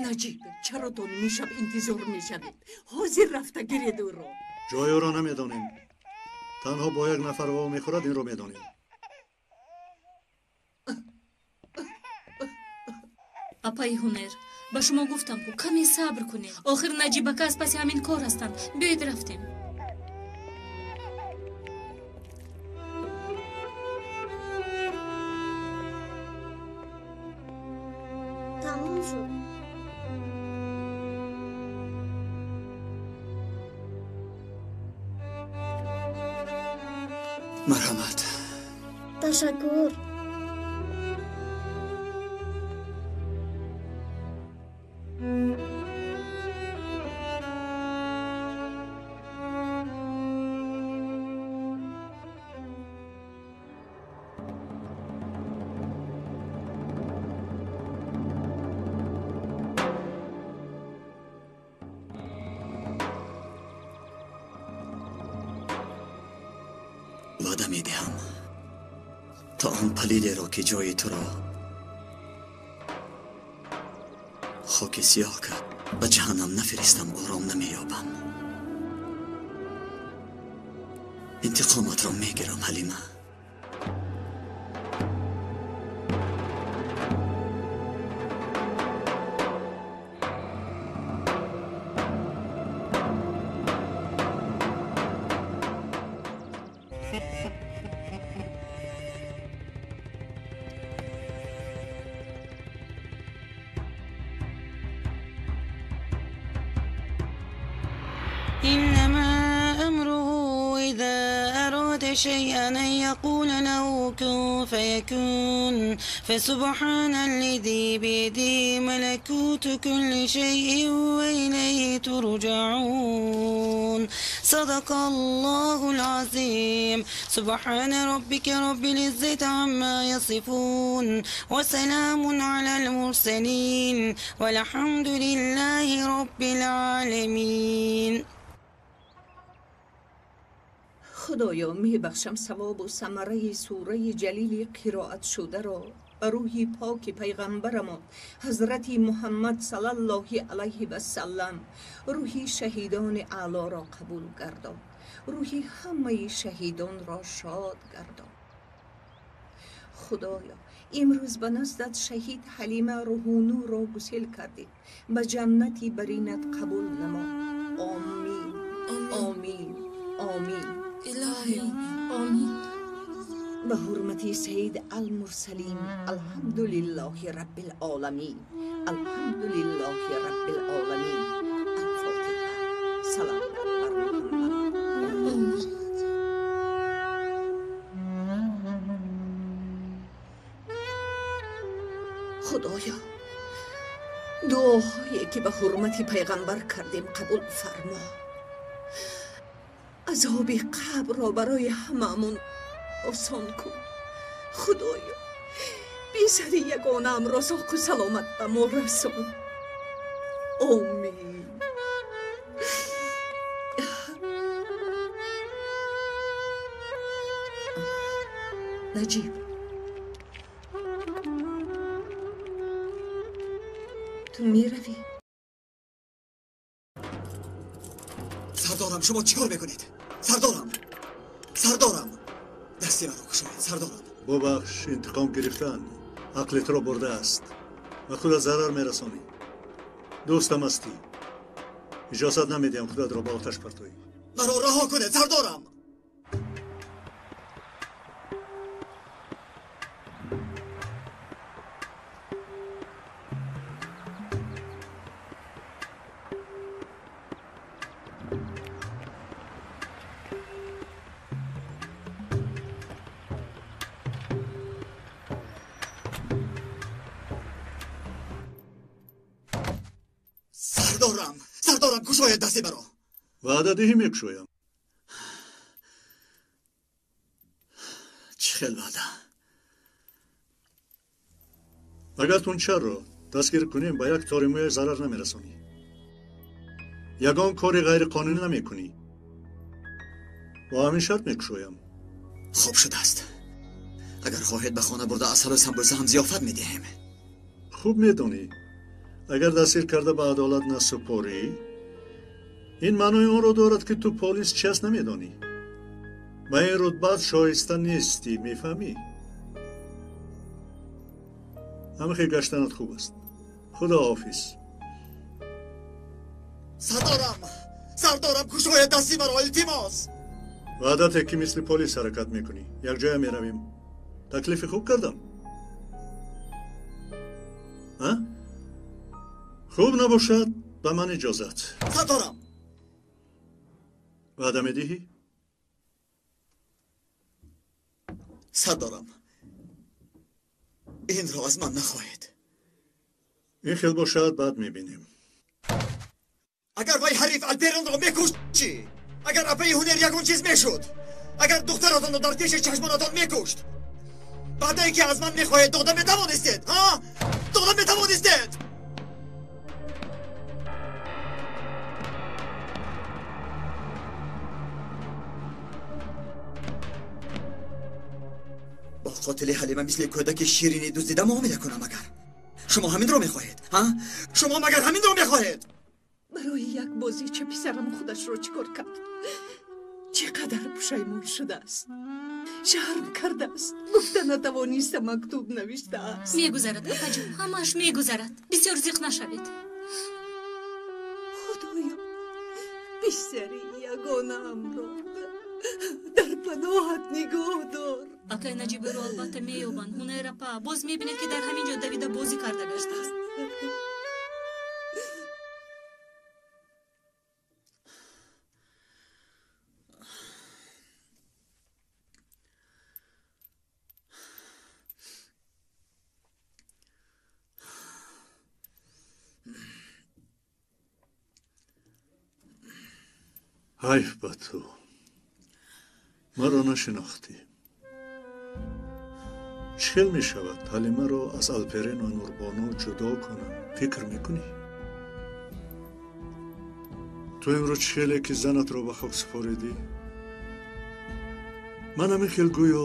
Наҷиб, чаро то ними шаб интизор мешавед? Ҳозир рафта гиред ӯро. Ҷои ӯро намедонем. Танҳо бо як нафар во мехӯрад, инро медонем. Апаи Ҳунер, ба шумо гуфтам, ку каме сабр кунед. Охир Наҷибака аз паси ҳамин кор ҳастанд. Биёед рафтем. Тамом шуд. Марҳамат. Ташаккур. Ваъда медиҳам, то он палидеро ки ҷои туро хоки сиёҳ кард ба ҷаҳаннам нафиристам, ором намеёбам. Интиқоматро мегирам, Ҳалима. إنما أمره إذا أراد شيئا أن يقول له كن فيكون، فسبحان الذي بيده ملكوت كل شيء وإليه ترجعون. صدق الله العظيم. سبحان ربك رب العزة عما يصفون، وسلام على المرسلين، والحمد لله رب العالمين. Худоё, мебахшам савобу самараи сураи ҷалили қироатшударо ба рӯҳи поки пайғамбарамон ҳазрати Муҳаммад саллаллоҳи алайҳи васаллам, рӯҳи шаҳидони аълоро қабул гардон, рӯҳи ҳамаи шаҳидонро шод гардон. Худоё, имрӯз ба наздат шаҳид Ҳалима Рӯҳунурро гусел кардем, ба ҷаннати баринат қабул намо. Омин, омин, омин. Илоҳӣ, омин. Ба ҳурмати Сайид Алмурсалин, алҳамдулиллоҳи раббил оламин, алҳамдулиллоҳи раббил оламин. Алфотиҳа. Салом бар Муҳаммад. Омин. Худоё, дуоҳое ки ба ҳурмати пайғамбар кардем қабул фармо. Азоби қабрро барои ҳамаамон осон кун. Худоё, писари ягонаамро соқу саломат ба мо расон. Омин. Наҷиб, ту меравӣ? Сардорам, шумо чӣ кор мекунед? Сардорам, сардорам, дасти маро кушоед, сардорам. Бубахш, интиқом гирифтан ақли туро бурдааст ва худат зарар мерасонӣ. Дӯстам ҳастӣ, иҷозат намедиҳам худатро ба оташ партоӣ. Маро раҳо кунед, сардорам. Сардорам, сардорам, кушоед дасти маро. Ваъда диҳӣ, мекушоям. Чӣ хел ваъда? Агар Тунчарро дастгир кунем, ба як тори мӯяш зарар намерасонӣ, ягон кори ғайриқонунӣ намекунӣ. Бо ҳамин шарт мекушоям. Хуб шудааст. Агар хоҳед, ба хона бурда асалу самбӯса ҳам зиёфат медиҳем. Хуб медонӣ, агар дастгир карда ба адолат насупорӣ, ин маънои онро дорад, ки ту полис чи аст намедонӣ. Ба ин рутбат шоиста нестӣ, мефаҳмӣ? Ҳамихел гаштанат хуб аст. Худоҳофиз. Сардорам, сардорам, кушоед дасти маро, илтимос. Ваъдате ки мисли полис ҳаракат мекунӣ. Якҷоя меравем. Таклифи хуб кардам? А? Хуб набошад, ба ман иҷозат. Сардорам. Ваъда медиҳӣ? Сардорам, инро аз ман нахоҳед. Ин хел бошад, баъд мебинем. Агар вай ҳариф Алперонро мекушт чӣ? Агар апаи Ҳунер ягон чиз мешуд? Агар духтаратонро дар пеши чашмонатон мекушт? Ваъдае ки аз ман мехоҳед, дода метавонистед, ҳа? Дода метавонистед? Бо қотили Ҳалима мисли кӯдаки ширинӣ дуздида муомила кунам магар? Шумо ҳаминро мехоҳед, ҳа? Шумо магар ҳаминро мехоҳед? Барои як бозича писарам худашро чӣ кор кард? Чӣ қадар пушаймон шудааст, шарм кардааст, гуфта натавониста мактуб навиштааст. Мегузарад, апаҷон, ҳамааш мегузарад. Бисёр зиқ нашавед. Худоё, писари ягонаамро дар паноҳат нигоҳ дор. Акай Наҷибро албатта меёбанд. Ҳунайр апа, боз мебинед, ки дар ҳамин ҷо давида бозӣ карда гаштааст. Ҳайф ба ту, маро нашинохтӣ. Чӣ хел мешавад Ҳалимаро аз Алперен ва Нурбону ҷудо кунам, фикр мекунӣ? Ту имрӯз чӣ хеле ки занатро ба хок супоридӣ, ман ҳамин хел гӯё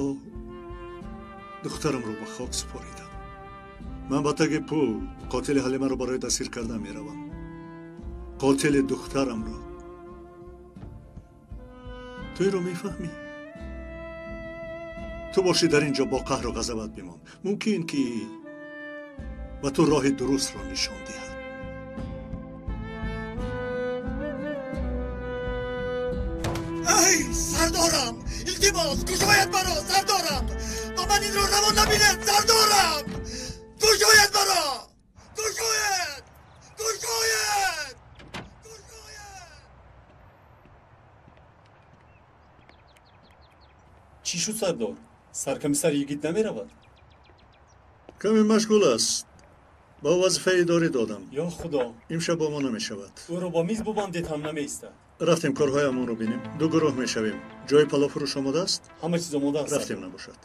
духтарамро ба хок супоридам. Ман ба таги пул қотили Ҳалимаро барои дастгир кардан меравам. Қотили духтарамро. Ту инро мефаҳмӣ? Ту бошӣ дар ин ҷо бо қаҳру ғазабат бимон. Мумкин ки ба ту роҳи дурустро нишон диҳад. Ай, сардорам, илтимос, кушоед маро, сардорам. Ба ман инро раво набинед, сардорам. Кушоед маро, кушоед, кушоед. Чӣ шуд, сардор? Саркомиссар йигит намеравад? Каме машғул аст. Ба вазифаи идорӣ додам. Ё худо! Имшаб бо мо намешавад. Ӯро бо миз бубандед ҳам намеистад. Рафтем корҳоямонро бинем. Ду гурӯҳ мешавем. Ҷои паловфурӯш омода аст? Ҳама чиз омода аст. Рафтем набошад.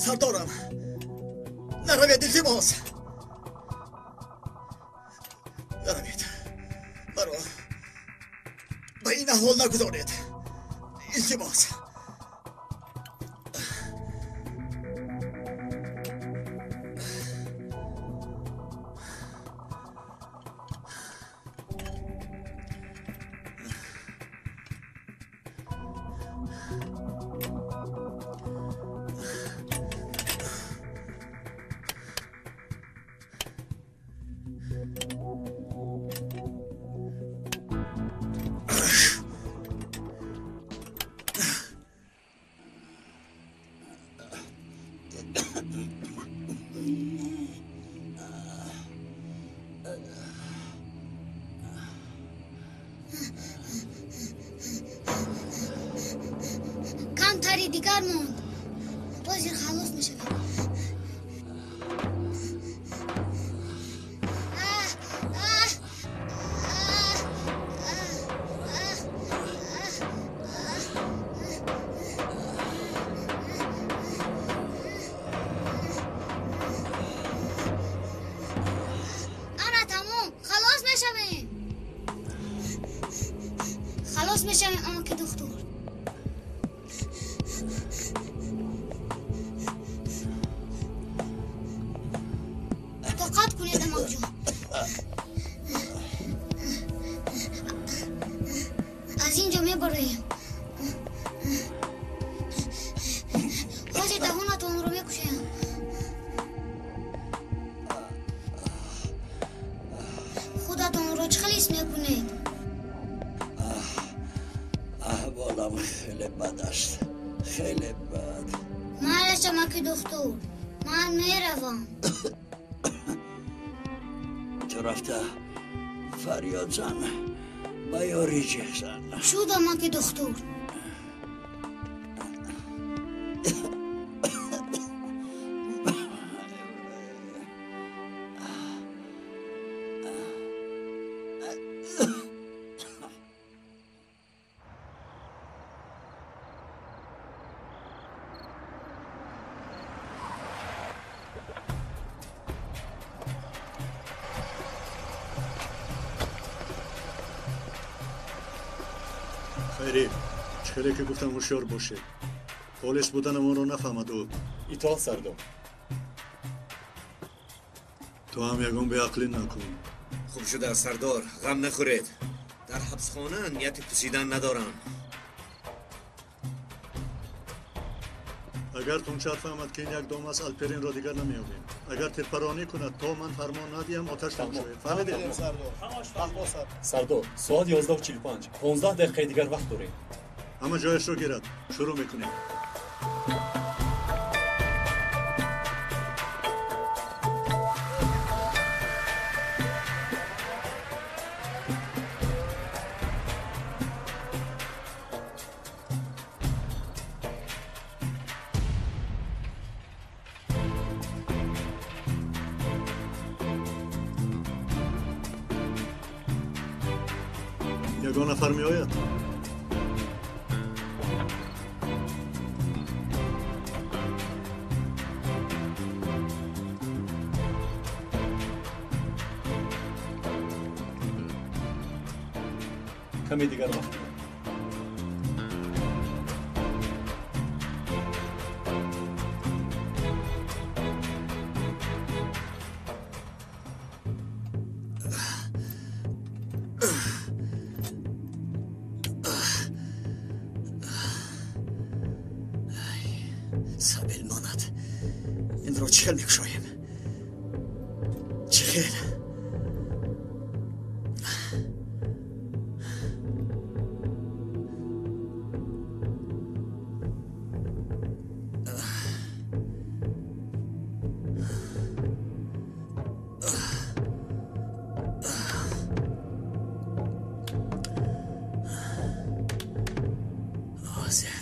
Сардорам, наравед, илтимос. Наравед. Маро ба ин аҳвол нагузоред. Илтимос. Камтари дигар монд. Ҳозир халос мешавем. Ана тамом, халос мешавем. Халос мешавем, амаки духтур. Тоқат кунед, амакҷон. Аз ин ҷо мебароем. Ҳозир даҳонатонро мекушоям. Худатонро чӣ хел ҳис мекунед? Аҳволам хеле бад аст, хеле бад. Майлаш, амаки духтур, ман меравам. Ту рафта фарёд зан, ба ёрӣ ҷеғ зан. Шуд, амаки духтур. Хайри, чӣ хеле ки гуфтам, ҳушёр бошед. Полис буданамонро нафаҳмаду. Итоат, сардор. Ту ҳам ягон беақлӣ накун. Хуб шуда, сардор, ғам нахӯред. Дар ҳабсхона нияти пусидан надорам. Агар Тунчар фаҳмад, ки ин як дом аст, Алперинро дигар намеёбем. Агар тирпаронӣ кунад, то ман фармон надиҳам, оташ намешавед. Фаҳмидед? Сардор, соат 11:45, 15 дақиқаи дигар вақт дорем. Ҳама ҷояшро гирад, шурӯъ мекунем. Ягон нафар меояд? Каме дигар вақт дорем. Сабил монад. Инро чӣ хел мекушоем? Чӣ хел? Ҳозир.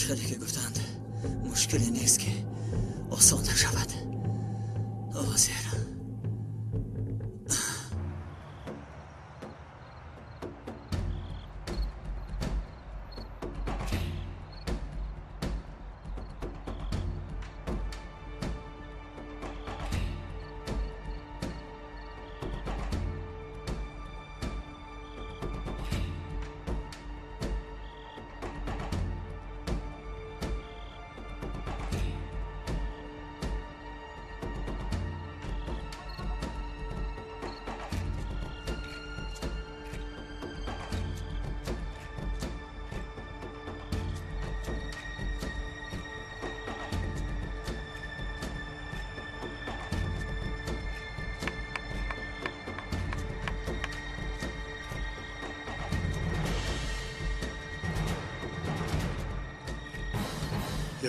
خیلی که گفتند مشکلی نیست که آسان نشود. آزر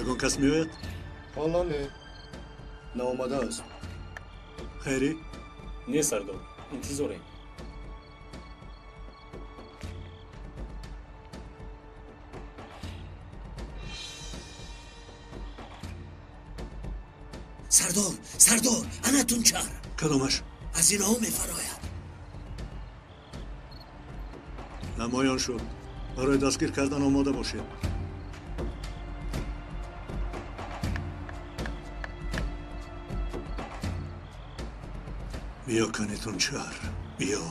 ягон кас меояд? Ҳоло не, наомадааст. Хайрӣ? Не, сардор, интизорем. Сардор, сардор, ана Тунчар. Кадомаш? Аз иноҳо мефарояд. Намоён шуд. Барои дастгир кардан омода бошед. Биё, кани Тунчар, биё.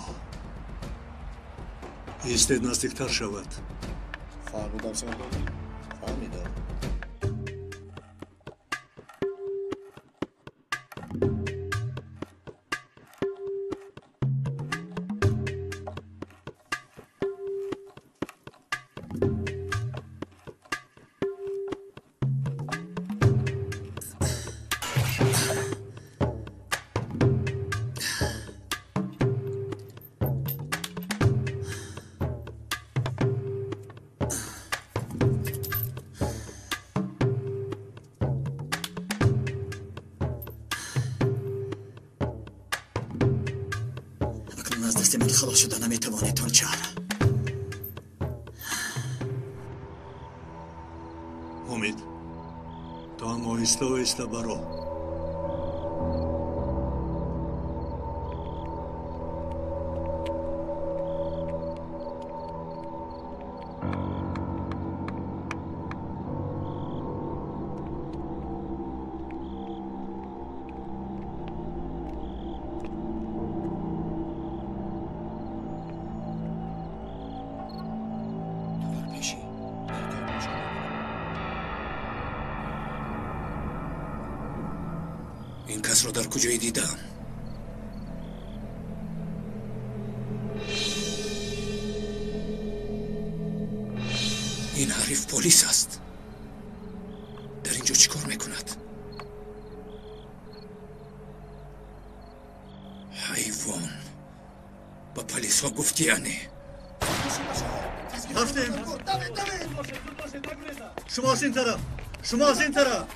Истед, наздиктар шавад. Фаҳмидам, сардор, фаҳмидам. Аз дасти ман халос шуда наметавонед, Тунчар. Умид, ту ҳам оҳиста оҳиста баро. Ин касро дар куҷое дидам? Ин ҳариф полис аст. Дар ин ҷо чӣ кор мекунад? Ҳайвон, ба полисҳо гуфтӣ яъне? Рафтем. Шумо аз ин тараф, шумо аз ин тараф.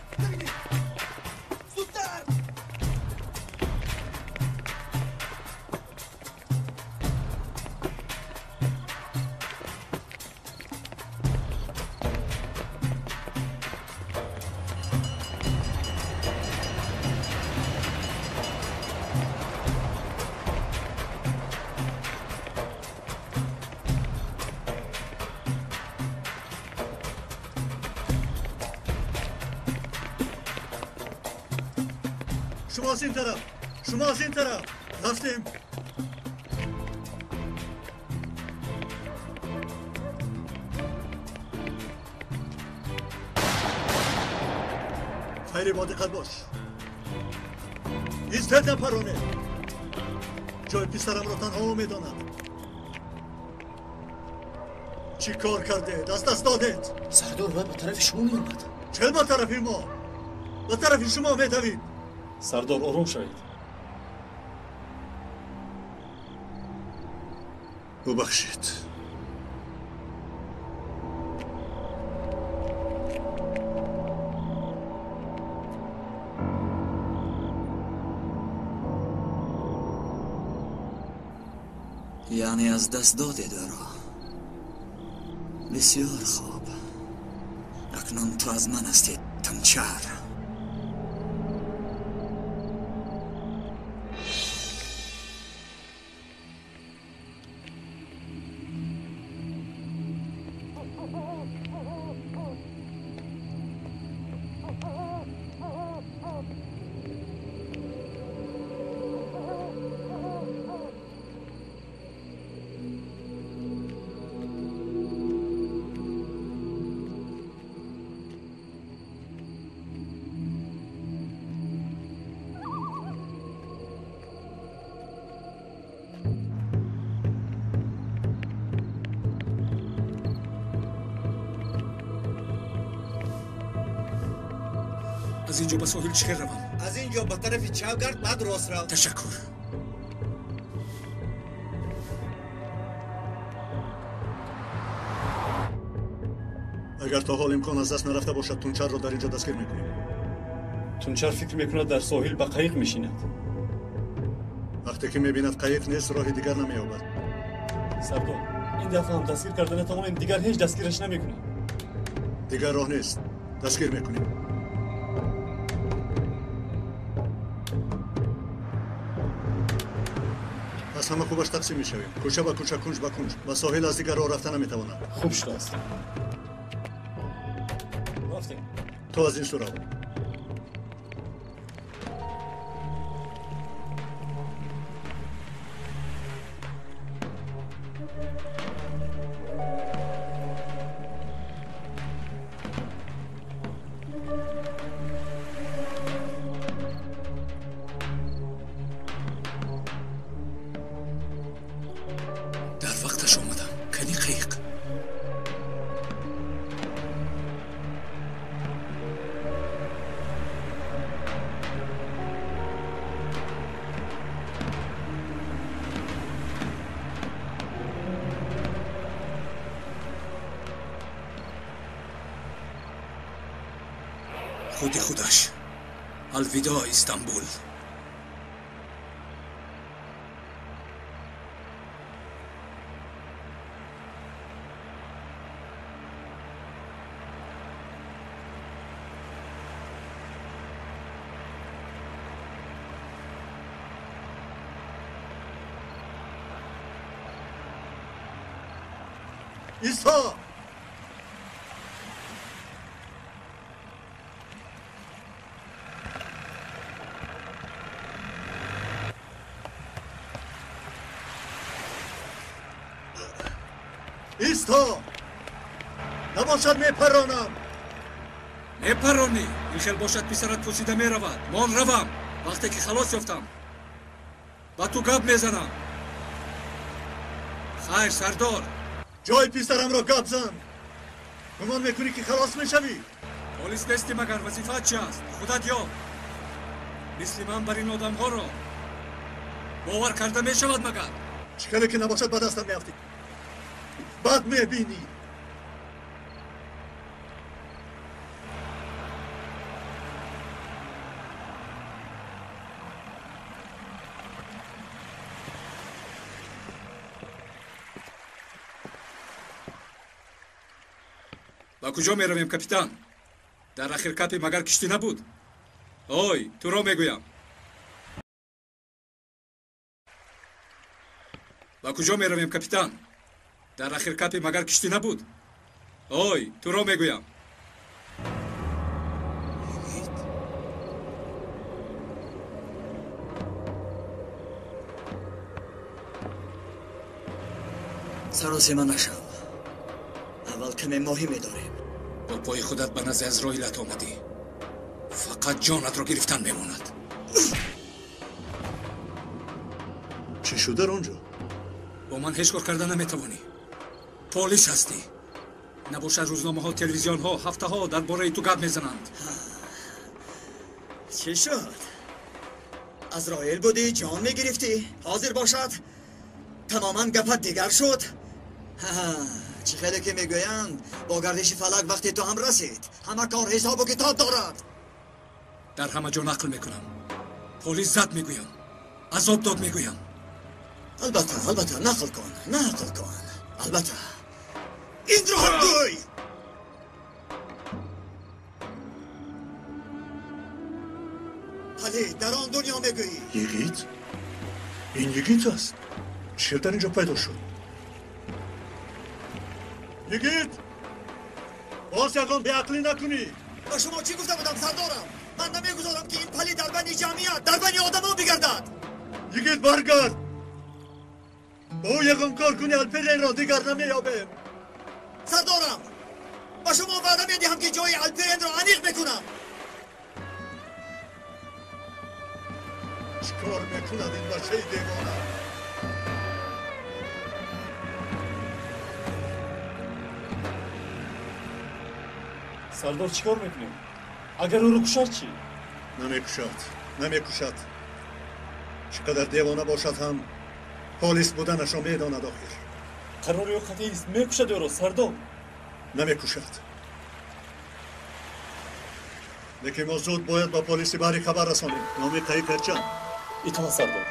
Шумо аз ин тараф, шумо аз ин тараф. Рафтем. Хайри, бо диққат бош. Истед, напаронед. Ҷои писарамро танҳо ӯ медонад. Чӣ кор кардед? Аз даст додед. Сардор, вай ба тарафи шумо меомад. Чел ба тарафи мо? Ба тарафи шумо медавид. Сардор, ором шавед. Бубахшед. Яъне аз даст додед ӯро. Бисёр хуб. Акнун ту аз ман ҳастӣ, Тунчар. Аз ин ҷо ба соҳил чӣ хел равам? Аз ин ҷо ба тарафи чап гард, баъд рост рав. Ташаккур. Агар то ҳол имкон аз даст нарафта бошад, Тунчарро дар ин ҷо дастгир мекунем. Тунчар фикр мекунад, дар соҳил ба қайиқ мешинад. Вақте ки мебинад қайиқ нест, роҳи дигар намеёбад. Сардор, ин дафъа ҳам дастгир карда натавонем, дигар ҳеҷ дастгираш намекунем. Дигар роҳ нест, дастгир мекунем. Аз ҳама хубаш тақсим мешавем. Кӯча ба кӯча, кунҷ ба кунҷ. Ба соҳил аз дигар роҳ рафта наметавонад. Хуб шудааст. Рафтем. То аз ин сӯ рав. Худи худаш. Алвидо, Истанбул. Исто! Исто! Набошад, мепаронам. Мепаронӣ? Ин хел бошад, писарат пусида меравад. Мон равам. Вақте ки халос ёфтам, ба ту гап мезанам. Хайр, сардор. Ҷои писарамро гап зан. Гумон мекунӣ, ки халос мешавӣ? Полис нестӣ магар? Вазифаат чи аст? Худат ёб. Мисли ман бар ин одамҳоро бовар карда мешавад магар? Чӣ хеле ки набошад, ба дастам меафтӣ. Бад мебинӣ. Ба куҷо меравем, капитан? Дар ахир капе магар киштӣ набуд? Ой, туро мегӯям. Ба куҷо меравем, капитан? Дар ахир капе магар киштӣ набуд? Ой, туро мегӯям. Саросема нашав. Аввал каме моҳӣ медорем. Бо пои худат ба назди Азроилат омадӣ. Фақат ҷонатро гирифтан мемонад. Чӣ шуд дар он ҷо? Бо ман ҳеҷ кор карда наметавонӣ. Полис ҳастӣ. Набошад рӯзномаҳо, телевизионҳо ҳафтаҳо дар бораи ту гап мезананд. Чӣ шуд? Азроил будӣ, ҷон мегирифтӣ. Ҳозир бошад тамоман гапат дигар шуд. Чӣ хеле ки мегӯянд, бо гардиши фалак вақти ту ҳам расид. Ҳама кор ҳисобу китоб дорад. Дар ҳама ҷо нақл мекунам. Полис зад мегӯям, азоб дод мегӯям. Албатта, албатта, нақл кун, нақл кун. Албатта. Инро ҳам гӯй! Вале дар он дунё мегӯӣ. Йигит? Ин йигит аст. Чӣ дар инҷо пайдо шуд? Йигит! Боз ягон беақлӣ накунӣ! Ба шумо чӣ гуфта будам, сардорам? Ман намегузорам, ки ин палид дар байни ҷамъият, дар байни одамон бигардад. Йигит, баргард! Бо ӯ ягон кор кунӣ, Алперенро дигар намеёбем. Сардорам, ба шумо ваъда медиҳам, ки ҷои Алперенро аниқ мекунам. Чӣ кор мекунад ин бачаи девона? Сардор, чӣ кор мекунем? Агар ӯро кушад чӣ? Намекушад, намекушад. Чӣ қадар девона бошад ҳам, полис буданашро медонад охир. Қарори ӯ қатъист, мекушад ӯро, сардор. Намекушад. Лекин мо зуд бояд ба полиси баҳрӣ хабар расонем. Номи қаиқ Эрчан. Итоат, сардор.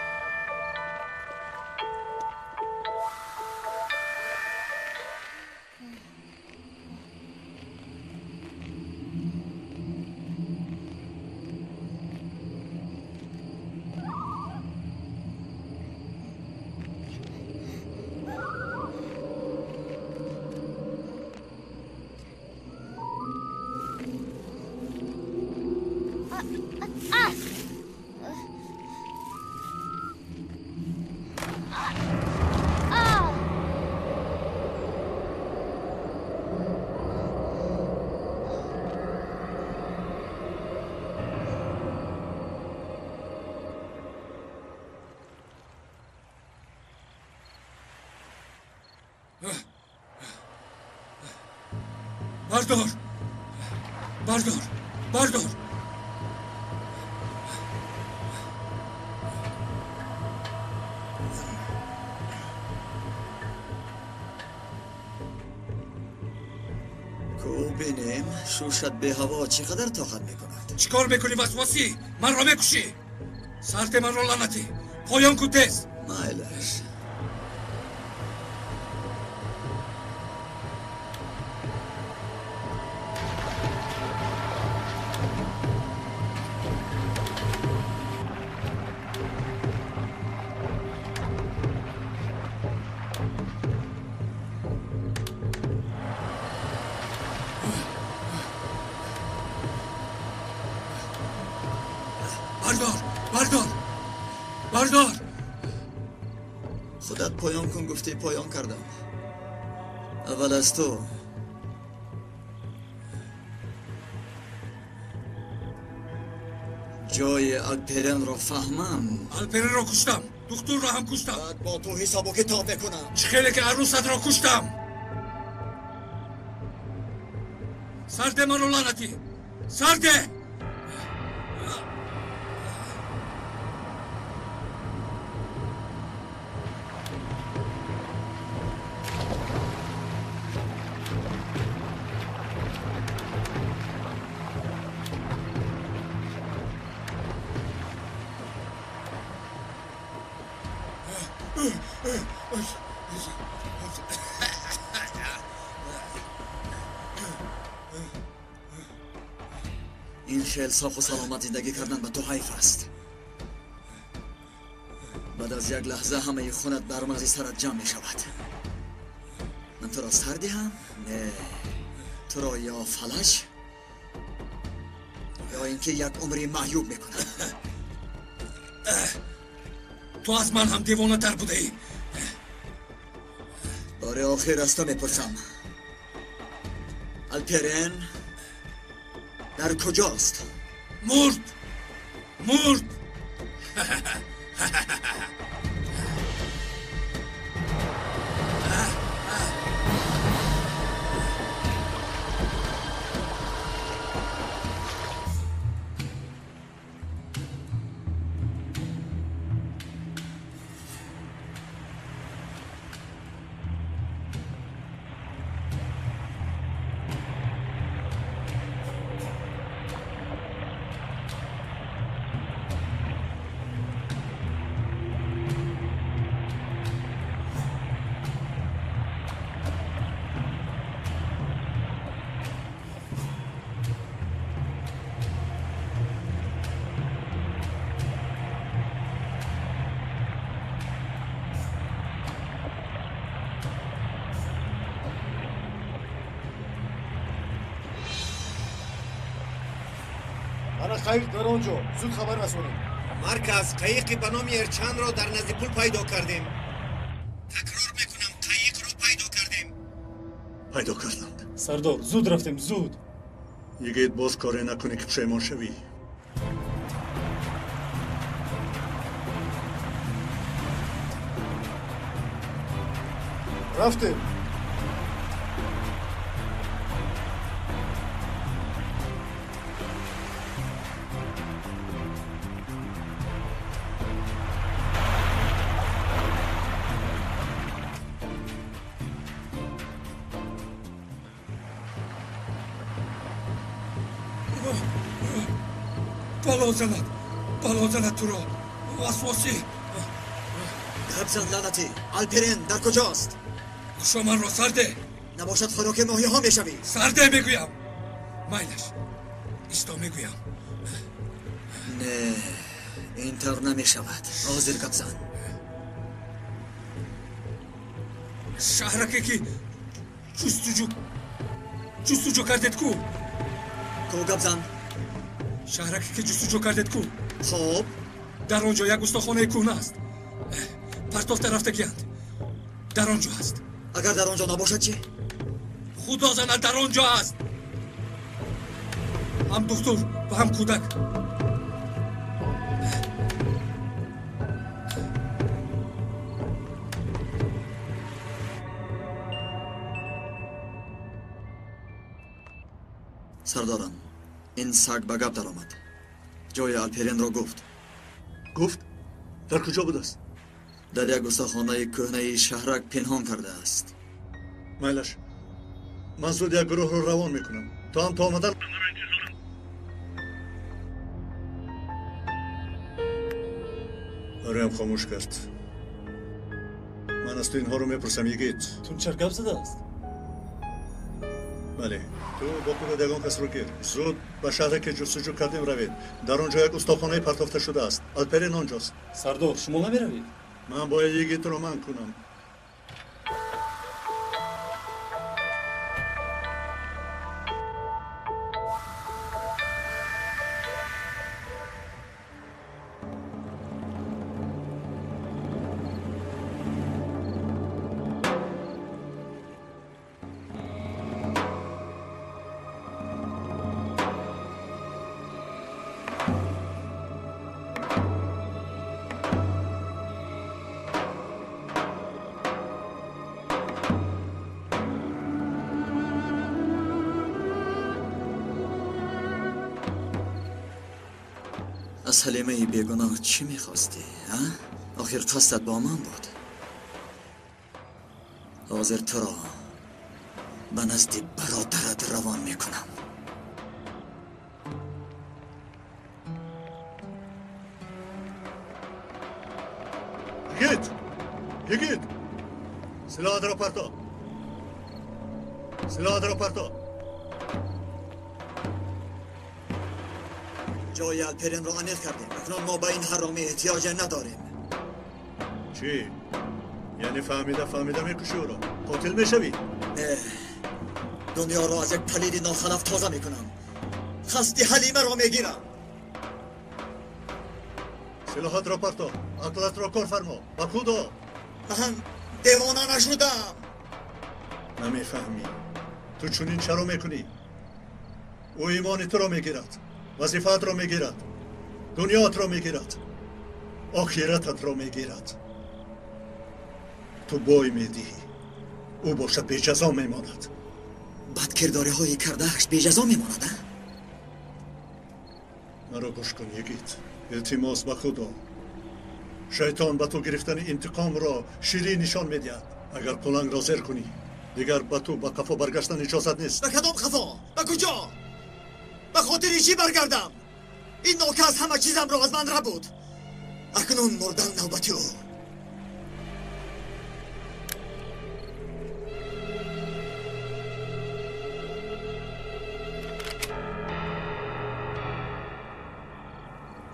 Бардор! Бардор! Бардор! Ку бинем, шӯшат беҳаво чӣ қадар тоқат мекунад. Чӣ кор мекунӣ, васвасӣ? Манро мекушӣ! Сарде манро лаънатӣ! Поён кун тез! Майлаш. Бардор! Бардор! Худат поён кун гуфтӣ, поён кардам. Аввал аз ту. Ҷои Алперенро фаҳмам. Алперенро куштам. Духтурро ҳам куштам. Баъд бо ту ҳисобу китоб мекунам. Чӣ хеле ки арӯсатро куштам. Сарде маро лаънатӣ! Сарде! Ин хел соқу саломат зиндагӣ кардан ба ту ҳайф аст. Баъд аз як лаҳза ҳамаи хунат бар мағзи сарат ҷамъ мешавад. Ман туро сар диҳам? Не, туро ё фалаҷ, ё ин ки як умри маъюб мекунам. Ту аз ман ҳам девонатар будаӣ. Бори охир аз ту мепурсам, Алперен дар куҷост? Мурд, мурд. Қайиқ дар он ҷо, зуд хабар расонед. Марказ, қайиқи ба номи Эрчанро дар назди пул пайдо кардем. Такрор мекунам, қайиқро пайдо кардем. Пайдо карданд. Сардор, зуд рафтем, зуд. Йигит, боз коре накунӣ ки пушаймон шавӣ. Рафтем. Бало занад туро, васвосӣ. Гап зан, лаънатӣ, Алперен дар куҷост? Хушоманро сарде. Набошад хӯроки моҳиҳо мешавӣ. Сарде мегӯям. Майлаш, исто мегӯям. Не, ин тавр намешавад. Ҳозир гап зан. Шаҳраке ки ҷустуҷӯ кардед ку? Ку гап зан. Шаҳраке ки ҷустуҷӯ кардед ку? Хоб. Дар он ҷо як устохонаи кӯҳна аст. Партофта рафтагианд. Дар он ҷо аст. Агар дар он ҷо набошад чӣ? Худо занад, дар он ҷо аст. Ҳам духтур ва ҳам кӯдак. Сардорам, ин саг ба гап даромад. Ҷои Алперенро гуфт. Гуфт? Дар куҷо будааст? Дар як устохонаи кӯҳнаи шаҳрак пинҳон кардааст. Майлаш, ман зуд як гурӯҳро равон мекунам. То ҳам то омадан маро интизорам. Ориам хомӯш кард. Ман аз ту инҳоро мепурсам, йигит. Тунчар гап задааст? Бале, ту бо худат ягон касро гир. Зуд ба шаҳре ки ҷустуҷӯ кардем равед. Дар он ҷо як устохонаи партофта шудааст. Алперен он ҷост. Сардор, шумо намеравед? Ман бояд йигитро манъ кунам. Аз Ҳалимаи бегуноҳ чӣ мехостӣ, а? Охир қасдат бо ман буд. Ҳозир туро ба назди бародарат равон мекунам. Йигит! Йигит! Силоҳатро парто! Силоҳатро парто! Ҷои Алперенро аниқ кардем. Акнун мо ба ин ҳаромӣ эҳтиёҷе надорем. Чӣ? Яъне фаҳмида фаҳмида мекушӣ ӯро? Қотил мешавӣ? Не, дунёро аз як палиди нохалаф тоза мекунам. Қасди Ҳалимаро мегирам. Силоҳатро парто, ақлатро кор фармо. Ба худо! Ман девона нашудам. Намефаҳмӣ. Ту чунин чаро мекунӣ? Ӯ имони туро мегирад, вазифаатро мегирад, дунёатро мегирад. Охирататро мегирад. Ту бой медиҳӣ, ӯ бошад беҷазо мемонад. Бадкирдориҳои кардааш беҷазо мемонад, а? Маро гӯш кун, йигит. Илтимос ба Худо. Шайтон ба ту гирифтани интиқомро ширин нишон медиҳад. Агар пулангро зер кунӣ, дигар ба ту ба қафо баргаштан иҷозат нест. Ба кадом қафо? Ба куҷо? Ба хотири чӣ баргардам? Ин нокас ҳама чизамро аз ман рабуд. Акнун мурдан навбати ӯ.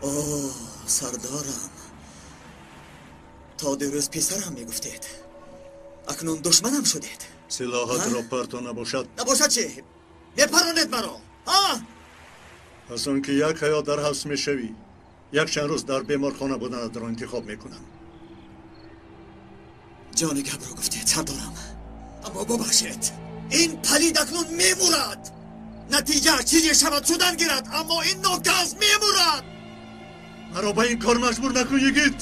О, сардорам, то дирӯз писарам мегуфтед, акнун душманам шудед. Силоҳатро парто набошад. Набошад чӣ? Мепаронед маро, ҳа? Аз он ки як ҳаёт дар ҳабс мешавӣ, якчанд рӯз дар беморхона буданатро интихоб мекунам. Ҷони гапро гуфтед, сардорам, аммо бубахшед, ин палид акнун мемурад. Натиҷа чизе шавад шудан гирад, аммо ин нокас мемурад. Маро ба ин кор маҷбур накун, йигит.